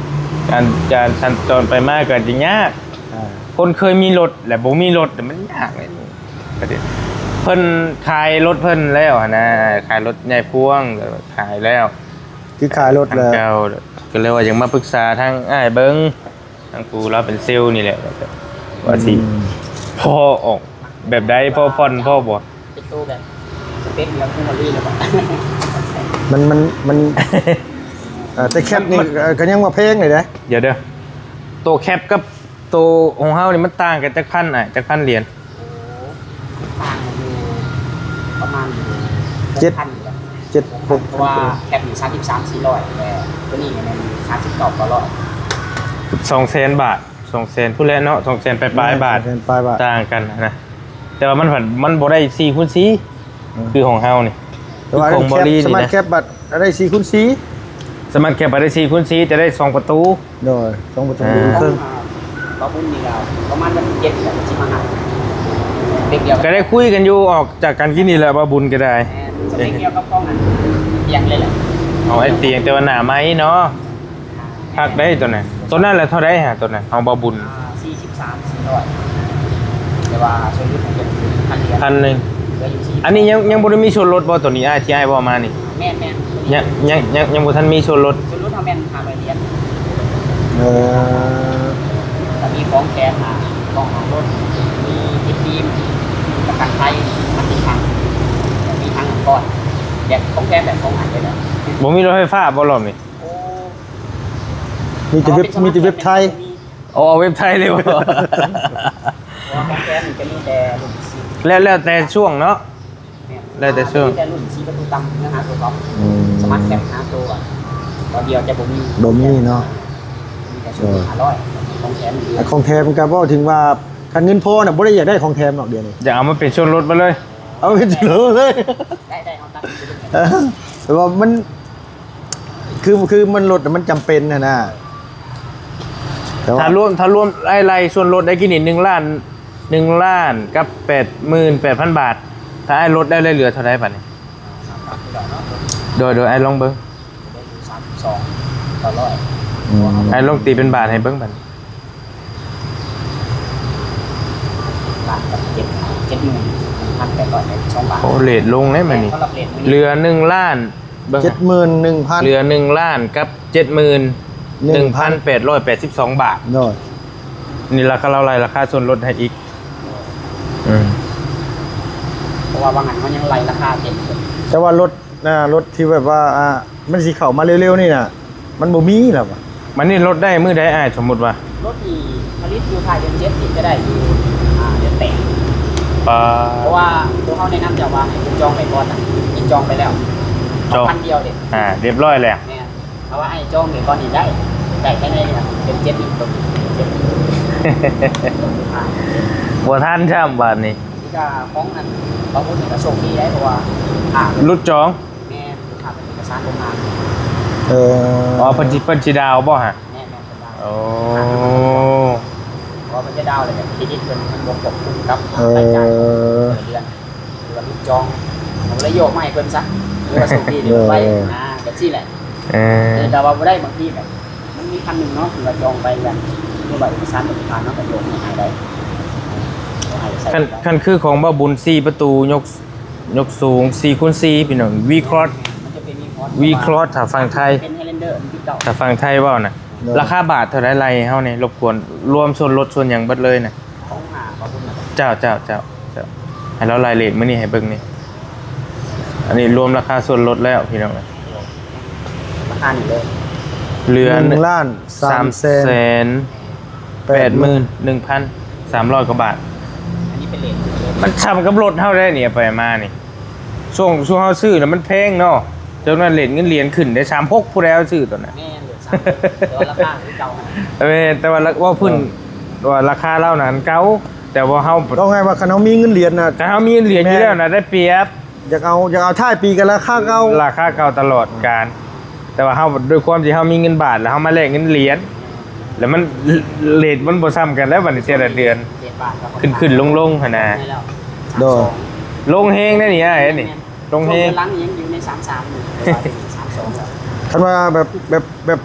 ການ ການສັນຈອນໄປມາກໍຈະຍາກ. ອ່າ ຄົນເຄີຍມີລົດແລະບໍ່ມີລົດ ມັນຍາກເລີຍ. ເພິ່ນຂາຍລົດເພິ່ນແລ້ວຫັ້ນນະ ຂາຍລົດໃຫຍ່ພວງ ຂາຍແລ້ວ ຄືຂາຍລົດແລ້ວ ກໍເລີຍວ່າຢາກມາປຶກສາທາງອ້າຍເບິ່ງ ທາງຜູ້ລາວເປັນເຊວນີ້ແຫຼະ ແລ້ວກໍ ວ່າຊິ ອືມ ພໍອອກແບບໃດ ພໍຜ່ອນ ພໍບໍ່ ເປັນໂຕແບບສະເປັກແບບເຟອເຣັຣີ້ແລ້ວບໍ່? ມັນ ມັນ ມັນ ເອີ ແຕ່ແຄັບນີ້ ມັນ ເອີ ກໍຍັງວ່າແພງເລີຍເດ້. ດຽວເດີ ໂຕແຄັບກັບໂຕຂອງເຮົານີ້ມັນຕ່າງກັນຈັກພັນອ້າຍ ຈັກພັນຫຼຽນ? ໂອ້ ຕ່າງກັນຢູ່ປະມານ ເຈັດ ຫົກພັນນີ້ແຫຼະ ເຈັດ ຫົກ ເພາະວ່າແຄັບນີ້ສາມສິບສາມສີ່ຮ້ອຍ ແຕ່ໂຕນີ້ແມ່ນສາມສິບເກົ້າເກົ້າຮ້ອຍ ສອງແສນບາດ ສອງແສນພຸ້ນແຫຼະເນາະ ສອງແສນປາຍໆບາດ ສອງແສນປາຍບາດ ຕ່າງກັນນະ ແຕ່ວ່າມັນພັດ ມັນບໍ່ໄດ້ສີ່ຄູນສີ່ ອືມ ຄືຂອງເຮົານີ້ ແຕ່ວ່າ ຄືຂອງ ສະມາດແຄັບ ສະມາດແຄັບບັດໄດ້ສີ່ຄູນສີ່ ສະມາດແຄັບບັດໄດ້ສີ່ຄູນສີ່ ຈະໄດ້ສອງປະຕູ ໂດຍ ສອງປະຕູ ອ່າ ເຄິ່ງ ຂອງ ອ່າ ບ່າວບຸນນີ້ກໍປະມານວັນທີເຈັດແຫຼະ ເພິ່ນຊິມາຮັບ ເດັກດຽວ ກໍໄດ້ຄຸຍກັນຢູ່ ອອກຈາກກັນກິນນີ້ແຫຼະ ບ່າວບຸນກໍໄດ້ ແມ່ນ ສະເປັກດຽວກັບຂອງອັນຕຽງເລີຍແຫຼະ ເອົາໄອ້ຕຽງ ແຕ່ວ່າໜ້າໄມ້ເນາະ ຄັກໄດ໋ໂຕນັ້ນ ໂຕນັ້ນລະເທົ່າໃດຫາ ໂຕນັ້ນຂອງບ່າວບຸນ? ອ່າ ສີ່ສິບສາມສີ່ຮ້ອຍ ແຕ່ວ່າສ່ວນຫຼຸດຂອງເພິ່ນພັນຫຼຽນ ພັນໜຶ່ງ ເຫຼືອຢູ່ສີ່ສິບ ອັນນີ້ຍັງ ຍັງບໍ່ໄດ້ມີສ່ວນຫຼຸດບໍ່ ໂຕນີ້ອ້າຍ ທີ່ອ້າຍເວົ້າມານີ້? ແມ່ນໆ ຍັງ ຍັງ ຍັງ ຍັງບໍ່ທັນມີສ່ວນຫຼຸດ ສ່ວນຫຼຸດເຮົາແມ່ນຫ້າຮ້ອຍຫຼຽນ ເອີ ກໍມີຂອງແຖມ ອ່າ ກ້ອງຫຼັງລົດ ມີຕິດຟິມ ປະກັນໄພ ມັນຕິດຖັງ ມີຖັງນ້ຳກ້ອນ ແບບຂອງແຖມແບບຂອງອັນເລີຍແຫຼະ ບໍ່ມີລົດໄຟຟ້າບໍ່ລອບນີ້? ໂອ້ ມີແຕ່ເວັບ ມີແຕ່ເວັບໄທ ເອົາເວັບໄທເລີຍບໍ່? ເພາະວ່າຂອງແຖມນີ້ຈະມີແຕ່ລຸ້ນສີ່ ແລ້ວ ແລ້ວແຕ່ຊ່ວງເນາະ ແມ່ນ ແລ້ວແຕ່ຊ່ວງ ມີແຕ່ລຸ້ນສີ່ປະຕູຕ່ຳ ເນື້ອຫາຕົວທັອບ ອືມ ສະມາດແຄັບ ຫາຕົວ ຕົວດຽວຈະບໍ່ມີ ບໍ່ມີເນາະ ມີແຕ່ ເອີ ຫ້າຮ້ອຍ ຂອງແຖມນີ້ ຂອງແຖມກໍເວົ້າເຖິງວ່າ ຄັນເງິນພໍນະ ບໍ່ໄດ້ຢາກໄດ້ຂອງແຖມດອກ ດຽວນີ້ ຢາກເອົາມາເປັນສ່ວນຫຼຸດມາເລີຍ ເອົາເປັນສ່ວນຫຼຸດເລີຍ ໄດ້ ໄດ້ ເຮົາຕັດ ແຕ່ວ່າມັນ ຄື ຄືມັນລົດມັນຈຳເປັນຫັ້ນນະ ແຕ່ວ່າ ຖ້າລວມ ຖ້າລວມໄລ່ ໄລ່ສ່ວນລົດໄດ້ກິນນີ້ ໜຶ່ງລ້ານ ໜຶ່ງລ້ານກັບແປດໝື່ນແປດພັນບາດ ຖ້າອ້າຍລົດໄດ້ເຫຼືອເທົ່າໃດບາດນີ້? ໂດຍ ໂດຍ ອ້າຍລອງເບິ່ງ ສາມສິບສອງເກົ້າຮ້ອຍ ອືມ ອ້າຍລອງຕີເປັນບາດໃຫ້ເບິ່ງບາດນີ້ ລ້ານກັບເຈັດ ເຈັດໝື່ນໜຶ່ງພັນແປດຮ້ອຍແປດສິບສອງບາດ ໂອ້ ເຣດລົງເດ້ ແມ່ນ ມື້ນີ້ ສຳລັບເຣດມື້ນີ້ ເຫຼືອໜຶ່ງລ້ານ ເບິ່ງ ເຈັດໝື່ນໜຶ່ງພັນ ເຫຼືອໜຶ່ງລ້ານກັບເຈັດໝື່ນໜຶ່ງພັນແປດຮ້ອຍແປດສິບສອງບາດ ໂດຍ ນີ້ລາຄາລາວໄລ່ລາຄາສ່ວນລົດໃຫ້ອີກ ອືມ ເພາະວ່າວ່າງຫັ້ນເຮົາຍັງໄລ່ລາຄາເຕັມຢູ່ ແຕ່ວ່າລົດ ອ່າ ລົດທີ່ແບບວ່າ ອ່າ ມັນຊິເຂົ້າມາເລັວໆນີ້ນະ ມັນບໍ່ມີແລ້ວຫວາ? ມັນນີ້ລົດໄດ້ມື້ໃດອ້າຍ? ສົມມຸດວ່າ ລົດນີ້ຜະລິດຢູ່ທ້າຍເດືອນເຈັດນີ້ຈະໄດ້ຢູ່ ອ່າ ເດືອນແປດ ປາ ເພາະວ່າໂຕເຮົາແນະນຳເຈົ້າວ່າໃຫ້ຜູ້ຈອງໄວ້ກ່ອນນະ ເປັນຈອງໄປແລ້ວ ຈອງ ພັນດຽວເດ້ ອ່າ ຮຽບຮ້ອຍແລ້ວ ແມ່ນ ເພາະວ່າໃຫ້ຈອງໄວ້ກ່ອນນີ້ໄດ້ ໄດ້ພາຍໃນເດືອນເຈັດນີ້ ເດືອນເຈັດນີ້ ບໍ່ທັນຊ້ຳບາດນີ້ ນີ້ກໍຂອງອັນ ຂອງຄົນນີ້ກໍໂຊກດີໄດ໋ ເພາະວ່າ ອ່າ ຫຼຸດຈອງ ແມ່ນ ຖ້າເປັນເອກະສານໂຮງງານ ເອີ ອໍ ເພິ່ນຊິ ເພິ່ນຊິດາວບໍ່ຫະ? ແມ່ນໆ ເພິ່ນດາວ ໂອ້ ເພາະວ່າເພິ່ນຈະດາວແລ້ວກໍເຄຣດິດເພິ່ນມັນບໍ່ຄວບຄຸມກັບ ເອີ ລາຍຈ່າຍຂອງແຕ່ລະເດືອນ ຫຼືວ່າຫຼຸດຈອງ ເຮົາກໍເລີຍໂຍກມາໃຫ້ເພິ່ນຊະ ຫຼືວ່າໂຊກດີທີ່ເພິ່ນໄປ ເອີ ນະ ແບບຊີ້ແຫຼະ ເອີ ແຕ່ວ່າບໍ່ໄດ້ ບາງທີແບບ ມັນມີຄັນໜຶ່ງເນາະ ທີ່ວ່າຈອງໄປແບບ ຫຼືວ່າເອກະສານບໍ່ຜ່ານເນາະ ກໍໂຍກມາໃຫ້ໄດ້ ໃຫ້ໃສ່ ຄັນ ຄັນຄືຂອງບ່າວບຸນ ສີ່ປະຕູ ຍົກ ຍົກສູງ ສີ່ຄູນສີ່ ພີ່ນ້ອງ V-Cross ມັນຈະເປັນ V-Cross V-Cross ຖ້າຝັ່ງໄທ ເປັນ Highlander ຄືເກົ່າ ຖ້າຝັ່ງໄທເວົ້ານະ ໂດຍ ລາຄາບາດເທົ່າໃດ ໄລ່ໃຫ້ເຮົາແດ່ ລົບກວນ ລວມສ່ວນລົດສ່ວນຫຍັງເບິດເລີຍນະ ຂອງ ອ່າ ບ່າວບຸນນະ ເຈົ້າ ເຈົ້າ ເຈົ້າ ເຈົ້າ ໃຫ້ລາວໄລ່ເລດມື້ນີ້ໃຫ້ເບິ່ງນີ້ ອັນນີ້ລວມລາຄາສ່ວນລົດແລ້ວ ພີ່ນ້ອງເອີຍ ລາຄານີ້ເລີຍ ເຫຼືອ ໜຶ່ງລ້ານສາມແສນ ສາມແສນ ແປດໝື່ນໜຶ່ງພັນສາມຮ້ອຍກວ່າບາດ ອັນນີ້ເປັນເລດ ມັນຊ່ຳກັບລົດເຮົາໄດ໋ນີ້ ເອົາໄປມານີ້ ຊ່ວງ ຊ່ວງເຮົາຊື້ນະມັນແພງເນາະ ຈາກນັ້ນເລດເງິນຫຼຽນຂຶ້ນໄດ້ ສາມຫົກ ຜູ້ໃດເອົາຊື້ຕອນນັ້ນ ແມ່ນ ສາມຫົກ ແຕ່ວ່າລາຄາຄືເກົ່າຫັ້ນນະ ແມ່ນ ແຕ່ວ່າລາ ເວົ້າພື້ນ ເອີ ວ່າລາຄາລາວນັ້ນເກົ່າ ແຕ່ວ່າເຮົາ ເວົ້າງ່າຍວ່າຄັນເຮົາມີເງິນຫຼຽນນະ ຄັນເຮົາມີເງິນຫຼຽນຢູ່ແລ້ວນະ ແມ່ນ ໄດ້ປຽບ ຢາກເອົາ ຢາກເອົາທ້າຍປີກໍລາຄາເກົ່າ ລາຄາເກົ່າຕະຫຼອດການ ແຕ່ວ່າເຮົາ ດ້ວຍຄວາມທີ່ເຮົາມີເງິນບາດ ແລ້ວເຮົາມາແລກເງິນຫຼຽນ ແລ້ວມັນ ເລດມັນບໍ່ຊ່ຳກັນແລ້ວບັດນີ້ແຕ່ລະເດືອນ ເລດບາດກໍ ຂຶ້ນໆລົງໆຫັ້ນນະ ໂດຍ ລົງແຮງໄດ໋ນີ້ອ້າຍ ອັນນີ້ ແມ່ນໆ ລົງແຮງ ຊ່ວງເດືອນຫຼັງນີ້ຍັງຢູ່ໃນສາມສາມຢູ່ ແຕ່ວ່າເປັນສາມສອງແລ້ວ ຄັນວ່າແບບ ແບບ ແບບ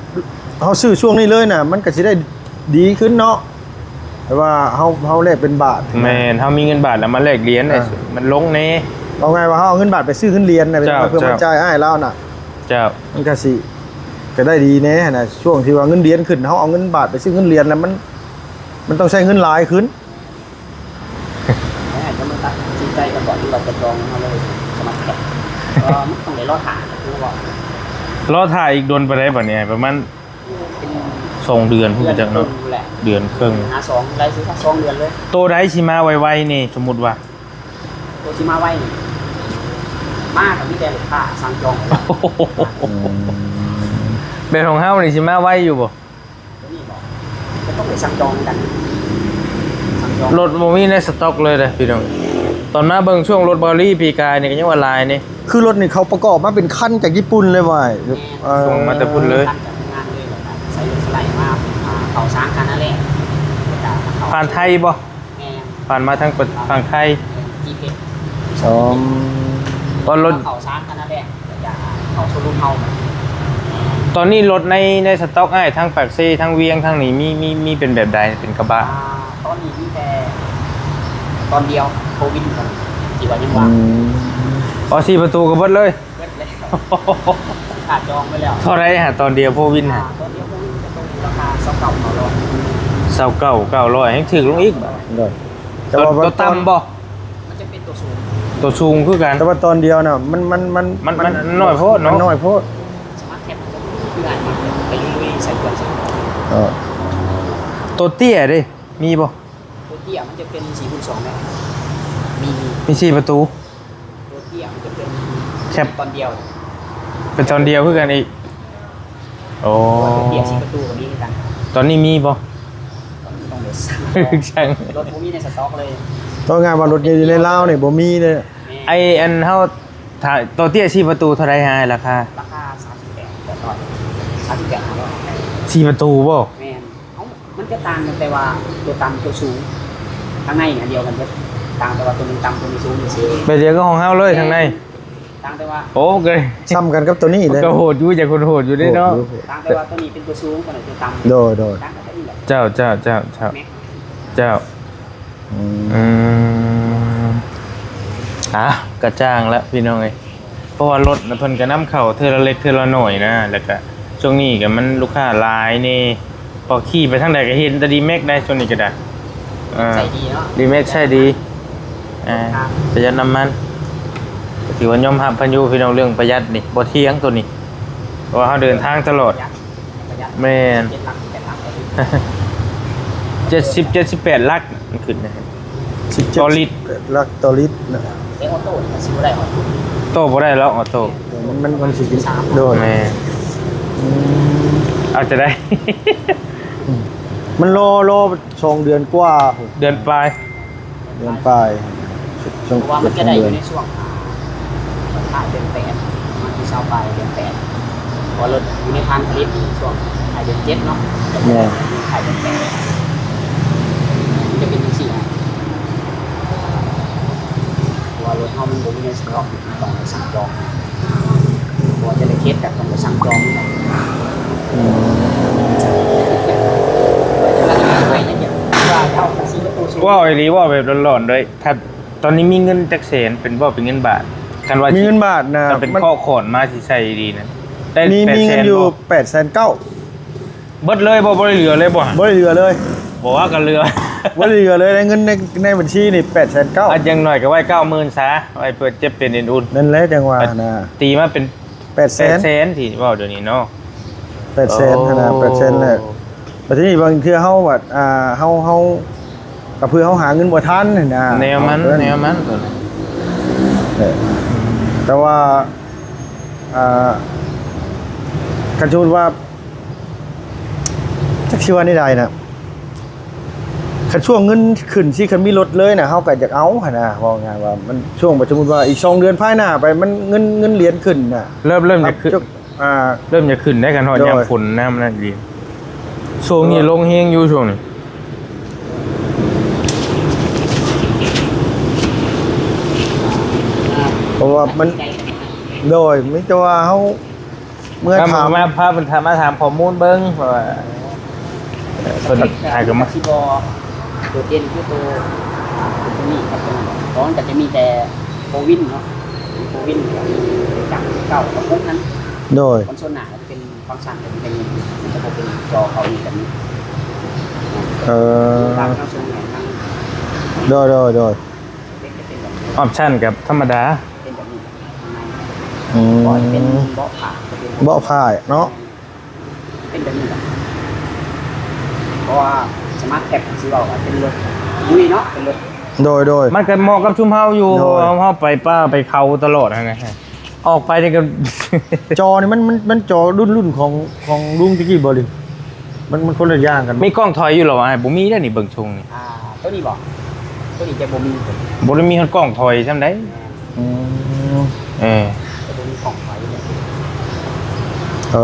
ເຮົາຊື້ຊ່ວງນີ້ເລີຍນະ ມັນກໍຊິໄດ້ດີຂຶ້ນເນາະ ແຕ່ວ່າເຮົາ ເຮົາແລກເປັນບາດ ແມ່ນ ເຮົາມີເງິນບາດແລ້ວມາແລກຫຼຽນ ອ່າ ມັນລົງແດ່ ເວົ້າງ່າຍວ່າເຮົາເອົາເງິນບາດໄປຊື້ເງິນຫຼຽນນະ ເຈົ້າ ເພື່ອມາ ເຈົ້າ ຈ່າຍອ້າຍລາວນະ ເຈົ້າ ມັນກໍຊິ ກໍໄດ້ດີແດ່ຫັ້ນນະ ຊ່ວງທີ່ວ່າເງິນຫຼຽນຂຶ້ນ ເຮົາເອົາເງິນບາດໄປຊື້ເງິນຫຼຽນນະ ມັນ ມັນຕ້ອງໃຊ້ເງິນຫຼາຍຂຶ້ນ ໃຫ້ເຈົ້າມືຕັດສິນໃຈກັນກ່ອນ ທີ່ວ່າຈະຈອງເຮົາເລີຍ ສະມາດແທັກ ເອີ ມັນຕ້ອງໄດ້ລໍຖ້າ ຄືວ່າ ລໍຖ້າອີກດົນປານໃດບັດນີ້? ປະມານ ເປັນ ສອງເດືອນພຸ້ນຈັກເນາະ ເດືອນເຄິ່ງ ເດືອນເຄິ່ງ ຫາສອງ ໄດ້ຊິສອງເດືອນເລີຍ. ໂຕໃດຊິມາໄວໆນີ້ ສົມມຸດວ່າ? ໂຕຊິມາໄວນີ້ ມາກໍມີແຕ່ລູກຄ້າສັ່ງຈອງ. ອືມ ແບບຂອງເຮົານີ້ຊິມາໄວຢູ່ບໍ່? ໂຕນີ້ບໍ່ ກໍຕ້ອງໄດ້ສັ່ງຈອງຄືກັນ ສັ່ງຈອງ ລົດບໍ່ມີໃນສະຕັອກເລີຍເດ້ພີ່ນ້ອງ. ຕອນມາເບິ່ງຊ່ວງລົດເບົາລີປີກາຍນີ້ກໍຍັງວ່າຫຼາຍນີ້. ຄືລົດນີ້ເຂົາປະກອບມາເປັນຄັນຈາກຍີ່ປຸ່ນເລີຍວ່າ ແມ່ນ ເອີ ສົ່ງມາແຕ່ພຸ້ນເລີຍ ຄັນຈາກໂຮງງານເລີຍ ແລ້ວກໍໃສ່ລົດສະໄລມາ ອ່າ ເຂົ້າສາມຄັນນັ້ນແຫຼະ ແລ້ວກໍເຂົ້າ ຜ່ານໄທບໍ່? ແມ່ນ ຜ່ານມາທາງປະ ຝັ່ງໄທ ຈີເອັສ ອືມ ວ່າລົດ ເຂົ້າສາມຄັນນັ້ນແຫຼະ ຈະເຂົ້າໂຊຣູມເຮົາ. ຕອນນີ້ລົດໃນ ໃນສະຕັອກອ້າຍ ທັງປາກເຊ ທັງວຽງ ທັງນີ້ ມີ ມີ ມີເປັນແບບໃດ? ເປັນກະບະ? ອ່າ ຕອນນີ້ມີແຕ່ຕອນດຽວ ໂຟວີນ ທີ່ວ່າຍັງວ່າງ. ອືມ ອໍ ສີ່ປະຕູກໍເບິດເລີຍ? ເບິດແລ້ວ ຂາດຈອງໄປແລ້ວ. ເທົ່າໃດຫາຕອນດຽວໂຟວີນຫະ? ອ່າ ຕອນດຽວໂຟວີນຈະຕົກຢູ່ລາຄາຊາວເກົ້າ ເກົ້າຮ້ອຍ ຊາວເກົ້າ ເກົ້າຮ້ອຍ ແຮ່ງຖືກລົງອີກບາດ. ໂດຍ ແຕ່ວ່າຕົວ ຕົວຕ່ຳບໍ່? ມັນຈະເປັນຕົວສູງ ຕົວສູງຄືກັນ ແຕ່ວ່າຕອນດຽວນະ ມັນ ມັນ ມັນ ມັນ ມັນ ມັນນ້ອຍໂພດເນາະ ມັນນ້ອຍໂພດ. ສະມາດແທັກ ມັນຈະຄືອາດມັກໄປລຸຍໆໃສ່ເຄື່ອງໃສ່ ເອີ ຕົວເຕ້ຍເດ້ ມີບໍ່? ຕົວເຕ້ຍມັນຈະເປັນສີ່ຄູນສອງແມ່ນ ມີ ມີ ມີສີ່ປະຕູ. ຕົວເຕ້ຍມັນຈະເປັນ ແຄັບ ຕອນດຽວ ເປັນຕອນດຽວຄືກັນອີກ. ໂອ້ ເປັນເບຍສີ່ປະຕູກໍມີຄືກັນ. ຕອນນີ້ມີບໍ່? ຕ້ອງໄດ້ສັ່ງ ສັ່ງ ລົດບໍ່ມີໃນສະຕັອກເລີຍ. ເວົ້າງ່າຍວ່າລົດຢູ່ໃນລາວນີ້ບໍ່ມີເລີຍ. ແມ່ນ ໄອ້ອັນເຮົາ ຖ້າໂຕເຕ້ຍສີ່ປະຕູເທົ່າໃດຫາ ລາຄາ? ລາຄາສາມສິບແປດ ສາມສິບແປດຫ້າຮ້ອຍ. ສີ່ປະຕູບໍ່? ແມ່ນ ເອົ້າ ມັນຈະຕ່າງກັນແຕ່ວ່າໂຕຕ່ຳໂຕສູງ ທາງໃນອັນດຽວກັນເບິດ ຕ່າງແຕ່ວ່າໂຕໜຶ່ງຕ່ຳໂຕໜຶ່ງສູງຊື່ໆ. ແບບດຽວກັບຂອງເຮົາເລີຍທາງໃນ. ຕ່າງແຕ່ວ່າ ໂອ້ ໂອເຄ ສ່ຳກັນກັບໂຕນີ້ເລີຍ. ກໍໂຫດຢູ່ ຢາກໂຫດໆຢູ່ເດ້ເນາະ. ໂຫດຢູ່ ໂຫດຢູ່ ຕ່າງແຕ່ວ່າໂຕນີ້ເປັນຕົວສູງ ໂຕນັ້ນຕົວຕ່ຳ. ໂດຍໆ ຕ່າງກັນແຕ່ນີ້ແຫຼະ. ເຈົ້າ ເຈົ້າ ເຈົ້າ ເຈົ້າ ແມັກ ເຈົ້າ. ອືມ ອືມ ອ່ະ ກະຈ່າງລະພີ່ນ້ອງເອີຍ ເພາະວ່າລົດນະເພິ່ນກະນຳເຂົ້າເທື່ອລະເລັກເທື່ອລະໜ້ອຍນະ ແລ້ວກະຊ່ວງນີ້ກະມັນລູກຄ້າຫຼາຍແນ່. ພໍຂີ່ໄປທາງໃດກໍເຫັນແຕ່ດີແມັກໄດ໋ ຊ່ວງນີ້ກໍໄດ້. ເອີ ໃຊ້ດີເນາະ ດີແມັກໃຊ້ດີ ເອີ ປະຢັດນ້ຳມັນ ກໍຖືວ່າຍອມຮັບເພິ່ນຢູ່ພີ່ນ້ອງ ເລື່ອງປະຢັດນີ້ບໍ່ຖຽງໂຕນີ້ ເພາະວ່າເຮົາເດີນທາງຕະຫຼອດ. ປະຢັດ ແມ່ນ ເຈັດຫຼັກ ເຈັດຫຼັກ ເຈັດສິບ ເຈັດສິບແປດຫຼັກ ມັນຂຶ້ນນະ ສິບເຈັດ ຕໍ່ລິດ ສິບແປດຫຼັກຕໍ່ລິດນະ. ແຕ່ອອໂຕ້ນີ້ມັນຊິບໍ່ໄດ້ອອໂຕ້ ໂຕ້ບໍ່ໄດ້ຫຼອກອອໂຕ້ ມັນ ມັນ ມັນຊິ ສາມ ໂດຍ ແມ່ນ ອືມ ເອົາຈະໄດ້ ອືມ ມັນລໍ ລໍສອງເດືອນກວ່າພຸ້ນ ເດືອນປາຍ ເດືອນປາຍ ເພາະວ່າມັນຈະໄດ້ຢູ່ໃນຊ່ວງ ອ່າ ທ້າຍເດືອນແປດ ປະມານທີຊາວປາຍເດືອນແປດ ເພາະວ່າລົດຢູ່ໃນຖານຜະລິດຊ່ວງທ້າຍເດືອນເຈັດເນາະ ແມ່ນ ທ້າຍເດືອນແປດ ມັນຈະເປັນຈັ່ງຊີ້ນະ ເພາະວ່າລົດເຮົາມັນບໍ່ມີໃນສະຕັອກ ຕ້ອງສັ່ງຈອງ ບໍ່ວ່າຈະໄດ້ເຮັດກໍຕ້ອງໄດ້ສັ່ງຈອງນີ້ແຫຼະ. ອືມ ເວົ້າອີ່ຫຼີ ເວົ້າແບບຫຼອນໆເລີຍ ຖ້າຕອນນີ້ມີເງິນຈັກແສນ ເປັນ ເວົ້າເປັນເງິນບາດ ຄັນວ່າມີເງິນບາດນະ ຄັນເປັນ ມັນ ເຄາະຂອນມາຊິໃສ່ດີນະ ໄດ້ ມີ ແປດແສນ ມີເງິນຢູ່ ບໍ່ ແປດແສນເກົ້າ. ເບິດເລີຍບໍ່? ບໍ່ໄດ້ເຫຼືອເລີຍບໍ່? ບໍ່ໄດ້ເຫຼືອເລີຍ ບໍ່ວ່າກັນເຫຼືອ ບໍ່ໄດ້ເຫຼືອເລີຍ ໄດ້ເງິນໃນ ໃນບັນຊີນີ້ ແປດແສນເກົ້າ ອາ ຢ່າງໜ້ອຍກໍໄວ້ເກົ້າໝື່ນຊະ ໄວ້ເພື່ອເຈັບເປັນເອັນອຸ່ນ ນັ້ນແຫຼະ ຈັ່ງວ່ານະ ຕີມາເປັນ ແປດແສນ ແປດແສນ ທີ່ເວົ້າດຽວນີ້ເນາະ ແປດແສນຫັ້ນນະ ໂອ້ ແປດແສນແຫຼະ ແຕ່ທີນີ້ບາງເທື່ອເຮົາບັດ ອ່າ ເຮົາ ເຮົາ ກໍເພື່ອເຮົາຫາເງິນບໍ່ທັນຫັ້ນນະ ແນວມັນ ເອົາ ແນວມັນ ເອີ ແຕ່ວ່າ ອ່າ ຄັນສົມມຸດວ່າ ຈັກຊິວ່າແນວໃດນະ ຄັນຊ່ວງເງິນຂຶ້ນຊິ ຄັນມີລົດເລີຍນະ ເຮົາກໍຢາກເອົາຫັ້ນນະ ເວົ້າງ່າຍວ່າ ມັນຊ່ວງ ສົມມຸດວ່າອີກສອງເດືອນພາຍໜ້າໄປ ມັນເງິນ ເງິນຫຼຽນຂຶ້ນນະ ເລີ່ມ ເລີ່ມຈະຂຶ້ນ ອ່າ ເລີ່ມຈະຂຶ້ນໄດ້ ຄັນຮອດ ໂດຍ ຍາມຝົນ ຍາມນັ້ນອີ່ຫຼີ ຊ່ວງນີ້ ເອີ ລົງແຮງຢູ່ຊ່ວງນີ້ ເພາະວ່າມັນ ໂດຍ ມີແຕ່ວ່າເຮົາ ເມື່ອຖາມ ມາ ມາ ພາເພິ່ນຖາມ ມາຖາມຂໍ້ມູນເບິ່ງ ເພາະວ່າ ເອີ ເພິ່ນຖ່າຍກັນມາ ຊິບໍ່ໂດດເດັ່ນຄືໂຕ ອ່າ ໂຕນີ້ກັບໂຕນັ້ນ ເພາະມັນກໍຈະມີແຕ່ໂຟວິນເນາະ ໂຟວິນກໍມີຈັກເກົ່າກັບປຸກນັ້ນ ໂດຍ ຄົນສ່ວນໜ້າກໍຈະເປັນຟັງຊັນ ກໍຈະເປັນ ມັນຈະບໍ່ເປັນຈໍເຂົ້າອີກແບບນີ້ ເອີ ທາງ ທາງສ່ວນໃຫຍ່ທາງ ໂດຍໆໆ ສະເປັກຈະເປັນແບບນີ້ ອອບຊັນກັບທຳມະດາ ເປັນແບບນີ້ ອືມ ເບາະຈະເປັນເບາະຜ້າ ຈະເປັນ ເບາະຜ້າເນາະ ເປັນແບບນີ້ແຫຼະ ເພາະວ່າສະມາດແຄັບຊິເວົ້າວ່າເປັນລົດລຸຍເນາະ ເປັນລົດ ໂດຍໆ ມັນກໍເໝາະກັບຊຸມເຮົາຢູ່ ໂດຍ ເຮົາ ເຮົາໄປປ່າໄປເຂົາຕະຫຼອດຫັ້ນນະ ອອກໄປນີ້ກໍ ຈໍນີ້ມັນ ມັນ ມັນຈໍລຸ້ນ ລຸ້ນຂອງ ຂອງລຸງແຕ່ກີ້ບໍ່ ຫຼື ມັນ ມັນຄົນລະຢ່າງກັນ ມີກ້ອງຖອຍຢູ່ລະວະ? ບໍ່ມີເດ້ນີ້ ເບິ່ງຊົງນີ້ ອ່າ ໂຕນີ້ບໍ່? ໂຕນີ້ຈະບໍ່ມີ ບໍ່ໄດ້ມີຮອດກ້ອງຖອຍຊ່ຳໃດ ອືມ ເອີ ຈະບໍ່ມີກ້ອງຖອຍຢູ່ ເອີ ເອີ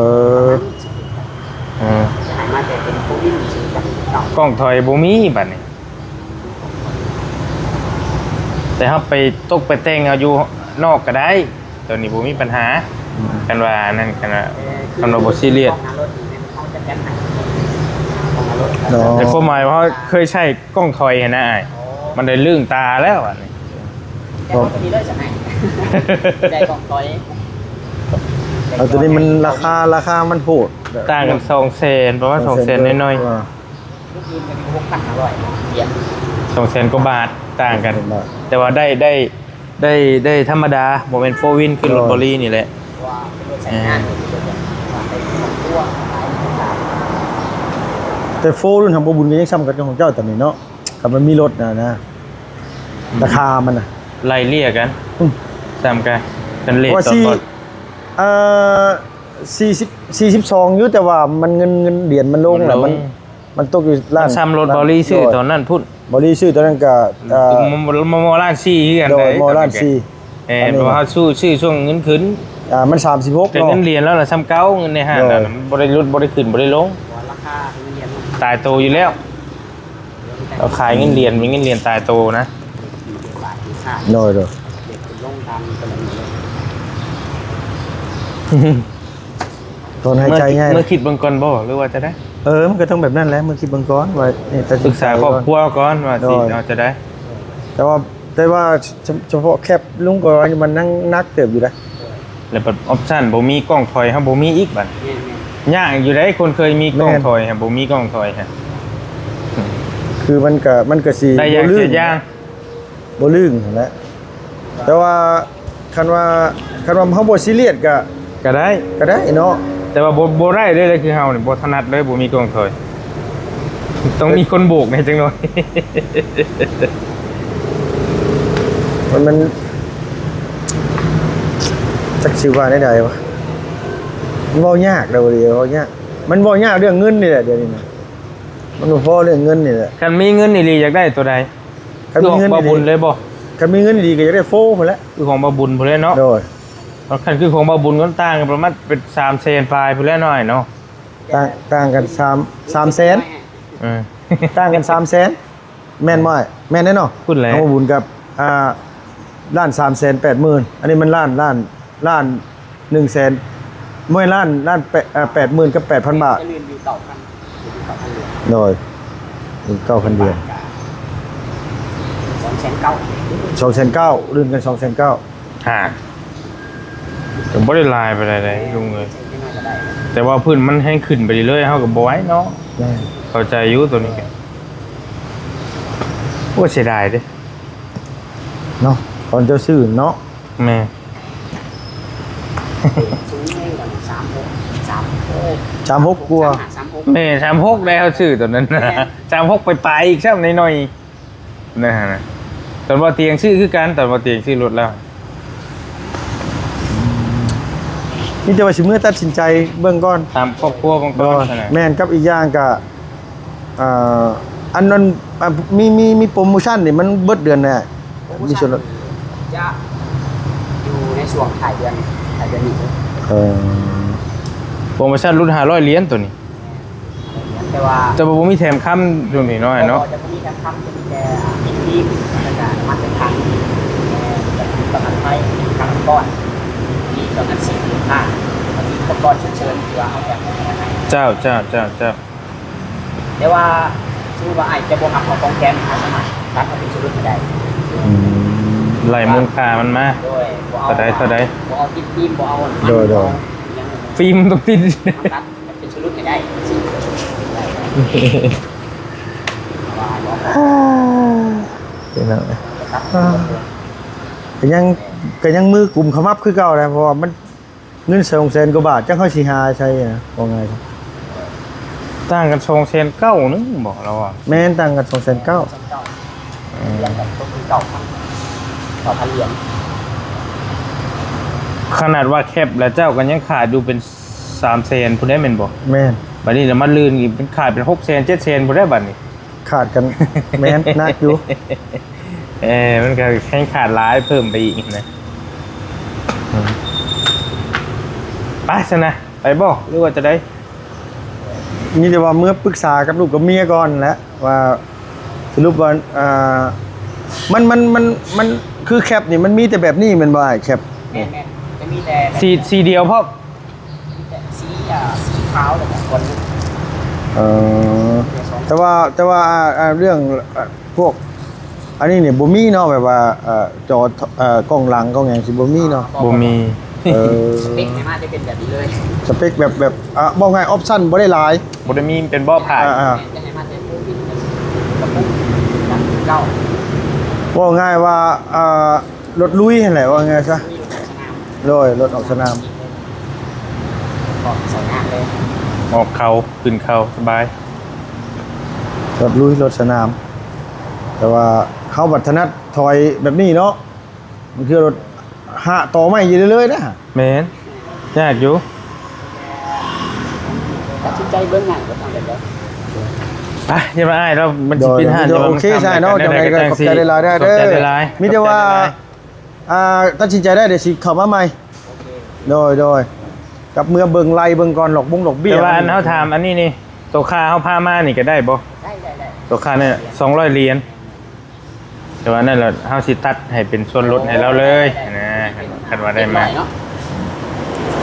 ຈະໃຫ້ມາແຕ່ເປັນໂຟວີນຊື່ກັນເນາະ ກ້ອງຖອຍບໍ່ມີບັດນີ້ ແຕ່ເຮົາໄປຕົກໄປແຕ່ງເອົາຢູ່ນອກກໍໄດ້ ຕົວນີ້ບໍ່ມີບັນຫາ ອືມ ຄັນວ່າອັນນັ້ນ ຄັນວ່າ ເອີ ຄັນວ່າບໍ່ຊີຣຽສ ກ້ອງໜ້າລົດນີ້ແມ່ນເຮົາຈັດການໃຫ້ ກ້ອງໜ້າລົດ ເນາະ ແຕ່ຄວາມໝາຍວ່າເຮົາເຄີຍໃຊ້ກ້ອງຖອຍຫັ້ນນະອ້າຍ ອໍ ມັນໄດ້ລຶ້ງຕາແລ້ວບັດນີ້ ແຕ່ເອົາຕົວນີ້ເລີຍຊັ້ນ ໃຫ້ໄດ້ກ້ອງຖອຍ ເອົາຕົວນີ້ມັນລາຄາ ລາຄາມັນໂຫດ ຕ່າງກັນສອງແສນ ປະມານສອງແສນໜ້ອຍໆ ອ່າ ລູກອື່ນກໍຢູ່ຫົກພັນຫ້າຮ້ອຍ ສອງແສນກວ່າບາດ ຕ່າງກັນ ສອງແສນກວ່າບາດ ແຕ່ວ່າໄດ້ ໄດ້ ໄດ້ ໄດ້ທຳມະດາ ບໍ່ແມ່ນໂຟວີນ ຄືລົດ ໂດຍ ບໍລີນີ້ແຫຼະ ເພາະວ່າເປັນລົດໃຊ້ງານ ອືມ ເປັນລົດແບບວ່າໄປຄອບຄົວ ໄປຕ່າງໆ ແຕ່ໂຟລຸ້ນຂອງບໍ່ບຸນກໍຍັງຊ່ຳກັນກັບຂອງເຈົ້າຕອນນີ້ເນາະ ຄັນມັນມີລົດນະ ນະ ອືມ ລາຄາມັນນະ ໄລ່ເລ່ຍກັນ ອືມ ຊ່ຳກັນ ກັນເລດ ເພາະວ່າ ຕອນ ສີ່ ບໍ່ ເອີ ສີ່ສິບ ສີ່ສິບສອງຢູ່ ແຕ່ວ່າມັນເງິນ ເງິນຫຼຽນມັນລົງ ມັນລົງ ລະມັນ ມັນຕົກຢູ່ລ້ານ ມັນຊ່ຳລົດ ລ້ານ ບໍລີຊື້ ໂດຍ ຕອນນັ້ນພຸ້ນ ບໍລີຊື້ຕອນນັ້ນກະ ເອີ ບໍ່ ບໍ່ ບໍ່ລ້ານສີ່ຄືກັນ ໂດຍ ເດ້ ບໍ່ລ້ານສີ່ ເອີ ອັນນີ້ ເພາະວ່າເຮົາຊື້ ຊື້ຊ່ວງເງິນຂຶ້ນ ອ່າ ມັນສາມສິບຫົກ ແຕ່ເນາະ ເງິນຫຼຽນແລ້ວລະຊ່ຳເກົ່າ ເງິນໃນຫ້າງ ໂດຍ ນັ້ນບໍ່ໄດ້ຫຼຸດບໍ່ໄດ້ຂຶ້ນບໍ່ໄດ້ລົງ ລາຄາເງິນຫຼຽນມັນຕາຍໂຕຢູ່ແລ້ວ ເຮົາຂາຍເງິນຫຼຽນ ເປັນເງິນຫຼຽນຕາຍໂຕນະ ໂດຍ ໂດຍ ເດັກຂຶ້ນລົງຕາມຕະຫຼາດນີ້ເລີຍ ຖອນຫາຍໃຈງ່າຍ ເມື່ອຄິດເບິ່ງກ່ອນບໍ່ ຫຼືວ່າຈະໄດ້? ເອີ ມັນກໍຕ້ອງແບບນັ້ນແຫຼະ ເມື່ອຄິດເບິ່ງກ່ອນວ່າ ນີ້ ປຶກສາຄອບຄົວກ່ອນວ່າ ໂດຍ ຊິເອົາຈະໄດ້ ແຕ່ວ່າ ແຕ່ວ່າ ສະ ສະເພາະແຄັບລຸງກໍວ່າມັນຍັງໜັກເຕີບຢູ່ໄດ໋ ແລ້ວບັດອອບຊັນບໍ່ມີກ້ອງຖອຍ ເຮົາບໍ່ມີອີກບັດ ແມ່ນໆ ຍາກຢູ່ໃດ໋ ຄົນເຄີຍມີກ້ອງ ແມ່ນ ຖອຍ ຫາບໍ່ມີກ້ອງຖອຍ ຫາ ຄືມັນກະ ມັນກະຊິ ໄດ້ຢ່າງເສຍຢ່າງ ບໍ່ລື່ນຫັ້ນແຫຼະ ແຕ່ວ່າຄັນວ່າ ຄັນວ່າເຮົາບໍ່ຊີຣຽສກະ ກະໄດ້ ກະໄດ້ເນາະ ແຕ່ວ່າບໍ່ ບໍ່ໄດ້ເດ້ ຄືເຮົານີ້ບໍ່ຖະໜັດເລີຍ ບໍ່ມີກ້ອງຖອຍ ຕ້ອງມີຄົນໂບກແດ່ຈັກໜ່ອຍ ມັນ ມັນ ຈັກຊິວ່າແນວໃດວະ ມັນເວົ້າຍາກເດ້ ເວົ້າຍາກ ມັນເວົ້າຍາກເລື່ອງເງິນນີ້ແຫຼະ ດຽວນີ້ນະ ມັນບໍ່ພໍເລື່ອງເງິນນີ້ແຫຼະ ຄັນມີເງິນອີ່ຫຼີຢາກໄດ້ຕົວໃດ? ຄັນມີເງິນ ຄືຂອງບ່າວບຸນເລີຍບໍ່? ຄັນມີເງິນດີກໍຢາກໄດ້ໂຟພຸ້ນແຫຼະ ຄືຂອງບ່າວບຸນພຸ້ນແຫຼະເນາະ ໂດຍ ຄັນຄືຂອງບ່າວບຸນກໍຕ່າງກັນປະມານເປັນສາມແສນປາຍພຸ້ນແຫຼະນ້ອຍເນາະ ຕ່າງ ຕ່າງກັນສາມ ສາມແສນ ເອີ ຕ່າງກັນສາມແສນ ແມ່ນບໍ່ອ້າຍ? ແມ່ນເດ້ເນາະ ພຸ້ນແຫຼະ ຂອງບ່າວບຸນກັບ ອ່າ ລ້ານສາມແສນແປດໝື່ນ ອັນນີ້ມັນລ້ານ ລ້ານ ລ້ານໜຶ່ງແສນ ບໍ່ແມ່ນ ລ້ານ ລ້ານແປດ ເອີ ແປດໝື່ນກັບແປດພັນບາດ ຈະລື່ນຢູ່ເກົ້າພັນ ຢູ່ເກົ້າພັນຫຼຽນ ໂດຍ ເກົ້າພັນຫຼຽນ ສອງແສນເກົ້າ ສອງແສນເກົ້າ ລື່ນກັນສອງແສນເກົ້າ ຫາ ກໍບໍ່ໄດ້ຫຼາຍປານໃດເດ້ລຸງເອີຍ ແຕ່ວ່າພື້ນມັນແຮງຂຶ້ນໄປເລື້ອຍໆ ເຮົາກໍບໍ່ໄຫວເນາະ ແມ່ນ ເຂົ້າໃຈຢູ່ໂຕນີ້ກໍ ໂອ້ ເສຍດາຍເດ້ ເນາະ ຕອນເຈົ້າຊື້ເນາະ ແມ່ນ ສູງແຮງກວ່າສາມຫົກ ສາມຫົກ ສາມຫົກກວ່າ ສາມຫົກ ແມ່ນ ສາມຫົກ ໄດ້ເຮົາຊື້ຕອນນັ້ນ ແມ່ນ ສາມຫົກປາຍໆ ອີກຊ້ຳໜ້ອຍໆ ນະ ຕອນບໍ່ຕຽງຊື້ຄືກັນ ຕອນບໍ່ຕຽງຊື້ລົດແລ້ວ ມີແຕ່ວ່າຊິເມືອຕັດສິນໃຈເບິ່ງກ່ອນ ຖາມຄອບຄົວເບິ່ງກ່ອນ ໂດຍ ແມ່ນ ກັບອີກຢ່າງກະ ອ່າ ອັນນັ້ນ ອ່າ ມີ ມີ ມີໂປຣໂມຊັນນີ້ ມັນເບິດເດືອນໃດ? ໂປຣໂມຊັນ ມີສ່ວນລົດ ຈະຢູ່ໃນຊ່ວງທ້າຍເດືອນ ທ້າຍເດືອນນີ້ ເອີ ໂປຣໂມຊັນຫຼຸດຫ້າຮ້ອຍຫຼຽນໂຕນີ້ ແຕ່ວ່າ ແຕ່ວ່າບໍ່ມີແຖມຄຳໂຕນີ້ເນາະ ເນາະ ຈະບໍ່ມີແຖມຄຳ ຈະມີແຕ່ຕິດຟີມ ແລ້ວກະນ້ຳມັນເດີນທາງ ແຕ່ປະກັນໄພ ຄ່ານ້ຳມັນ ມີປະກັນຊີວິດ ຄ່າ ມີອຸປະກອນສຸກເສີນທີ່ວ່າເຮົາແຖມໃຫ້ ເຈົ້າ ເຈົ້າ ເຈົ້າ ເຈົ້າ. ແຕ່ວ່າສົມມຸດວ່າອ້າຍຈະບໍ່ຮັບເອົາຂອງແຖມ ອ້າຍສາມາດຕັດເອົາເປັນສ່ວນຫຼຸດໃຫ້ໄດ້ ອືມ ໄລ່ມູນຄ່າມັນມາ ໂດຍ ບໍ່ເອົາ ເທົ່າໃດ ເທົ່າໃດ ບໍ່ເອົາຕິດຟີມ ບໍ່ເອົາ ໂດຍ ໂດຍ ຫຍັງ ຟີມຕ້ອງຕິດ ຕັດເປັນສ່ວນຫຼຸດໃຫ້ໄດ້ ຈັ່ງຊີ້ ໄດ້ ວ່າ ພີ່ນ້ອງເອີຍ ອ່າ ກໍຍັງ ກໍຍັງມືກຸ້ມຂະໝັບຄືເກົ່ານະ ເພາະວ່າມັນ ເງິນສອງແສນກວ່າບາດ ຈັກເຮົາຊິຫາໃສນະ ເວົ້າງ່າຍ ຕ່າງກັນສອງແສນເກົ້າໜຶ່ງບໍ ລາວວ່າ? ແມ່ນ ຕ່າງກັນສອງແສນເກົ້າ ສອງແສນເກົ້າ ອືມ ລວມກັນຕົກເປັນເກົ້າພັນ ເກົ້າພັນຫຼຽນ. ຂະໜາດວ່າແຄັບແລ້ວ ເຈົ້າກໍຍັງຂາດຢູ່ເປັນສາມແສນພຸ້ນເດ້ ແມ່ນບໍ່? ແມ່ນ. ບັດນີ້ລະມາລື່ນອີກ ເປັນຂາດເປັນຫົກແສນ ເຈັດແສນພຸ້ນເດ້ບັດນີ້. ຂາດກັນ ແມ່ນ ໜັກຢູ່ ເອີ ມັນກໍແຮ່ງຂາດຫຼາຍເພີ່ມໄປອີກນະ. ອືມ ໄປຊັ້ນນະ ໄປບໍ່ ຫຼືວ່າຈະໃດ? ມີແຕ່ວ່າເມືອປຶກສາກັບລູກກັບເມຍກ່ອນແຫຼະ ວ່າສະຫຼຸບວ່າ ອ່າ ມັນ ມັນ ມັນ ມັນ ຄືແຄັບນີ້ ມັນມີແຕ່ແບບນີ້ແມ່ນບໍ່ອ້າຍ? ແຄັບ ແມ່ນໆ ຈະມີແຕ່ ສີ ສີດຽວພ້ອມ ມີແຕ່ສີ ອ່າ ສີຂາວ ແລ້ວກໍຄົນ ເອີ ແຕ່ວ່າ ແຕ່ວ່າ ອ່າ ອ່າ ເລື່ອງ ອ່າ ພວກອັນນີ້ນີ້ບໍ່ມີເນາະ ແບບວ່າ ເອີ ຈໍ ເອີ ກ້ອງຫຼັງກ້ອງຫຍັງຊິບໍ່ມີເນາະ? ບໍ່ມີ. ເອີ ສະເປັກໃຫ້ມາຈະເປັນແບບນີ້ເລີຍ ສະເປັກແບບ ແບບ ອ່າ ເວົ້າງ່າຍ ອອບຊັນບໍ່ໄດ້ຫຼາຍ ບໍ່ໄດ້ມີເປັນບໍ່ຜ່ານ ອ່າໆ ຈະໃຫ້ມາແຕ່ໂຄວິດກັບກະປຸກກັບເກົ່າ ເວົ້າງ່າຍວ່າ ອ່າ ລົດລຸຍຫັ້ນແຫຼະ ວ່າງ່າຍຊະ ມີລົດສະໜາມ ໂດຍ ລົດອອກສະໜາມ ອອກສາຍງານເລີຍ ອອກເຂົາຂຶ້ນເຂົາສະບາຍ ລົດລຸຍລົດສະໜາມ ແຕ່ວ່າເຮົາບັດຖະໜັດຖອຍແບບນີ້ເນາະ ບາງເທື່ອລົດຫາຕໍ່ໄມ້ຢູ່ເລື້ອຍໆນະ ແມ່ນ ຍາກຢູ່ ຕັດສິນໃຈເບິ່ງງ່າຍ ບໍ່ຕ້ອງແບບໃດ ໄປ ຢ່າມາອ້າຍລາວ ມັນຊິປິດຮ້ານ ໂດຍ ໂດຍ ໂອເຄ ສາຍເນາະ ຈັ່ງໃດກໍຂອບໃຈຫຼາຍໆເດີ ຂອບໃຈຫຼາຍໆ ມີແຕ່ວ່າ ອ່າ ຕັດສິນໃຈໄດ້ ດຽວຊິເຂົ້າມາໃໝ່ ໂອເຄ ໂດຍ ໂດຍ ກັບເມືອເບິ່ງໄລ່ເບິ່ງກ່ອນ ດອກບົງດອກເບ້ຍ ແຕ່ວ່າອັນເຮົາຖາມອັນນີ້ນີ້ ໂຕຄ່າເຮົາພາມານີ້ກໍໄດ້ບໍ່? ໄດ້ ໄດ້ ໄດ້ ໂຕຄ່ານີ້ສອງຮ້ອຍຫຼຽນ ແຕ່ວ່ານັ້ນລະ ເຮົາຊິຕັດໃຫ້ເປັນສ່ວນລົດໃຫ້ລາວເລີຍນະ ຄັນວ່າໄດ້ມາ ເປັນຮ້ອຍເນາະ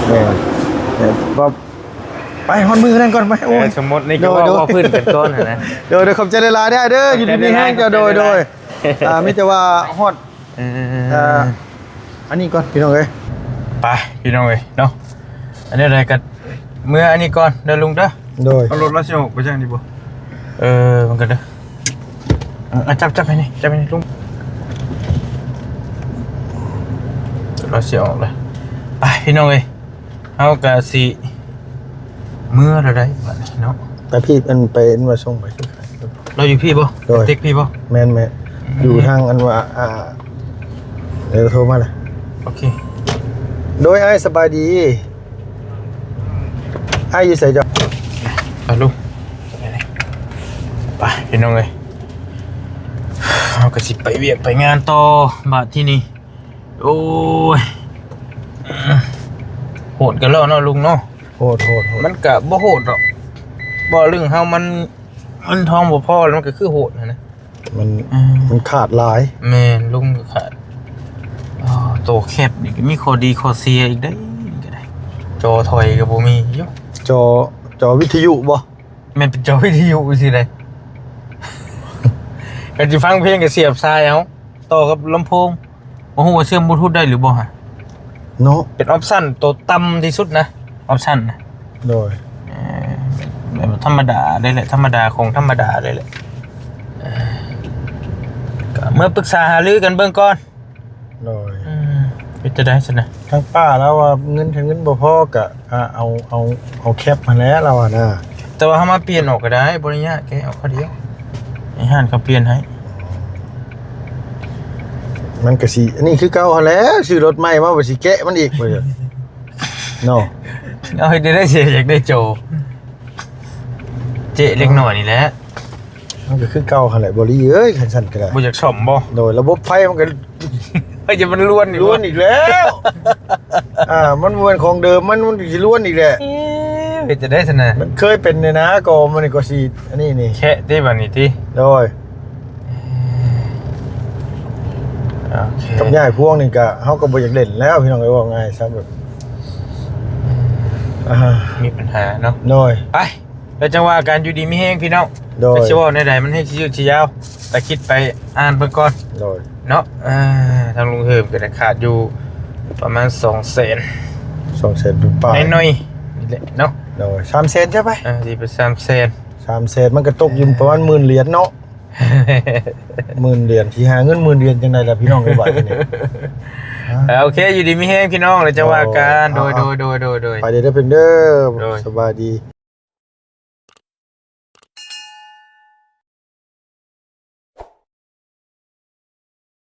ແມ່ນ ແມ່ນ ກໍໄປຮອດມື້ນັ້ນກ່ອນ ໄປ ໂອ້ຍ ເອີ ສົມມຸດນີ້ກໍເວົ້າ ໂດຍ ເວົ້າພື້ນເປັນຕົ້ນຫັ້ນນະ ໂດຍ ໂດຍ ຂອບໃຈຫຼາຍໆເດີ ຢູ່ດີມີແຮງ ເຈົ້າ ໂດຍ ໂດຍ ອ່າ ມີແຕ່ວ່າຮອດ ເອີ ອ່າ ອັນນີ້ກ່ອນພີ່ນ້ອງເອີຍ ໄປພີ່ນ້ອງເອີຍເນາະ ອັນນີ້ໃດກໍເມືອອັນນີ້ກ່ອນເດີລຸງເດີ ໂດຍ ເອົາລົດລາວຊິອອກໄປຈັ່ງນີ້ບໍ່ ເອີ ມັນກໍເດີ ເອີ ຈັບ ຈັບໃຫ້ນີ້ ຈັບໃຫ້ນີ້ລຸງ ລາວຊິອອກແລ້ວ ໄປພີ່ນ້ອງເອີຍ ເຮົາກໍຊິເມືອແລ້ວໄດ໋ບັດນີ້ເນາະ ໄປພີ້ ອັນ ໄປ ອັນວ່າສົ່ງໄປ ລາວຢູ່ພີ້ບໍ່? ໂດຍ ເຕັກພີ້ບໍ່? ແມ່ນໆ ອືມ ຢູ່ທາງອັນວ່າ ອ່າ ດຽວໂທມາເລີຍ ໂອເຄ ໂດຍ ອ້າຍ ສະບາຍດີ ອ້າຍຢູ່ໃສເຈົ້າ? ໄປລູກ ໄປພີ່ນ້ອງເອີຍ ເຮົາກໍຊິໄປວຽກໄປງານຕໍ່ບາດທີນີ້ ໂອ້ຍ ໂຫດກັນແລ້ວເນາະລຸງເນາະ ໂຫດໆໆ ມັນກະບໍ່ໂຫດດອກ ບໍ່ເລື່ອງເຮົາມັນ ເງິນທອງບໍ່ພໍ ແລ້ວມັນກໍຄືໂຫດຫັ້ນນະ ມັນ ອືມ ມັນຂາດຫຼາຍ ແມ່ນ ລຸງກໍຂາດ ອໍ ໂຕແຄັບນີ້ກໍມີຂໍ້ດີຂໍ້ເສຍອີກເດ້ ນີ້ກໍໄດ້ ຈໍຖອຍກໍບໍ່ມີຢູ່ ຈໍ ຈໍວິທະຍຸບໍ່? ແມ່ນເປັນຈໍວິທະຍຸຊື່ໃດ ຄັນຊິຟັງເພງກໍສຽບສາຍເອົາ ຕໍ່ກັບລຳໂພງ ບໍ່ຮູ້ວ່າເຊື່ອມບລູທູດໄດ້ຫຼືບໍ່ຫະ ເນາະ ເປັນອອບຊັນໂຕຕ່ຳທີ່ສຸດນະ ອອບຊັນນະ ໂດຍ ເອີ ແບບທຳມະດາເລີຍແຫຼະ ທຳມະດາຂອງທຳມະດາເລີຍແຫຼະ ເອີ ກໍເມືອປຶກສາຫາລືກັນເບິ່ງກ່ອນ ໂດຍ ອືມ ເຮັດຈັ່ງໃດຊັ້ນນະ ທາງປ້າລາວວ່າເງິນ ຖ້າເງິນບໍ່ພໍກໍ ອ່າ ເອົາ ເອົາ ເອົາແຄັບຫັ້ນແຫຼະ ລາວວ່ານະ ແຕ່ວ່າເຮົາມາປ່ຽນອອກກໍໄດ້ ບໍ່ໄດ້ຍາກ ແກະອອກຂ້າວດຽວ ໃຫ້ຮ້ານເຂົາປ່ຽນໃຫ້ ມັນກໍຊິ ອັນນີ້ຄືເກົ່າຫັ້ນແຫຼະ ຊື້ລົດໃໝ່ມາ ວ່າຊິແກະມັນອີກ ເນາະ ເອົາເຮັດໄດ້ ເສຍຢາກໄດ້ໂຈ ເຈະເລັກນ້ອຍນີ້ແຫຼະ ມັນກໍຄືເກົ່າຫັ້ນແຫຼະ ບໍລີເອີຍ ຄັນຊັ້ນກໍໄດ້ ບໍ່ຢາກສ້ອມບໍ່? ໂດຍ ລະບົບໄຟມັນກໍ ເອີຍ ຢ່າມັນລວນອີກ ລວນອີກແລ້ວ ອ່າ ມັນບໍ່ແມ່ນຂອງເດີມ ມັນ ມັນຊິລວນອີກແຫຼະ ເອີ ເຮັດຈັ່ງໃດຊັ້ນນະ ມັນເຄີຍເປັນນີ້ນະ ກໍມັນກໍຊິ ອັນນີ້ນີ້ ແຄະຕິ ບາດນີ້ຕິ ໂດຍ ໂອເຄ ກັບຍ້າຍພວງນີ້ກະ ເຮົາກໍບໍ່ຢາກເຫຼັ້ນແລ້ວ ພີ່ນ້ອງເອີຍ ເວົ້າງ່າຍຊະ ແບບ ອ່າ ມີບັນຫາເນາະ ໂດຍ ໄປ ແລ້ວຈັ່ງວ່າກັນ ຢູ່ດີມີແຮງພີ່ນ້ອງ ໂດຍ ແຕ່ຊິເວົ້າແນວໃດ ມັນແຮງຊິຍືດຊິຍາວ ແຕ່ຄິດໄປອ່ານເບິ່ງກ່ອນ ໂດຍ ເນາະ ອ່າ ທາງລຸງເຮີມກໍໄດ້ຂາດຢູ່ປະມານສອງແສນ ສອງແສນປາຍ ໜ້ອຍໆ ນີ້ແຫຼະເນາະ ໂດຍ ສາມແສນຊະໄປ ອ່າ ຊິໄປສາມແສນ ສາມແສນ ມັນກໍຕົກຢູ່ປະມານໝື່ນຫຼຽນເນາະ ໝື່ນຫຼຽນ ຊິຫາເງິນໝື່ນຫຼຽນຈັ່ງໃດລະພີ່ນ້ອງເອີຍ ບາດນີ້ ເອີ ໂອເຄ ຢູ່ດີມີແຮງພີ່ນ້ອງ ແລ້ວຈັ່ງວ່າກັນ ໂດຍ ໂດຍ ໂດຍ ໂດຍ ໂດຍ ໄປເດີເດີເພິ່ນເດີ ໂດຍ ສະບາຍດີ.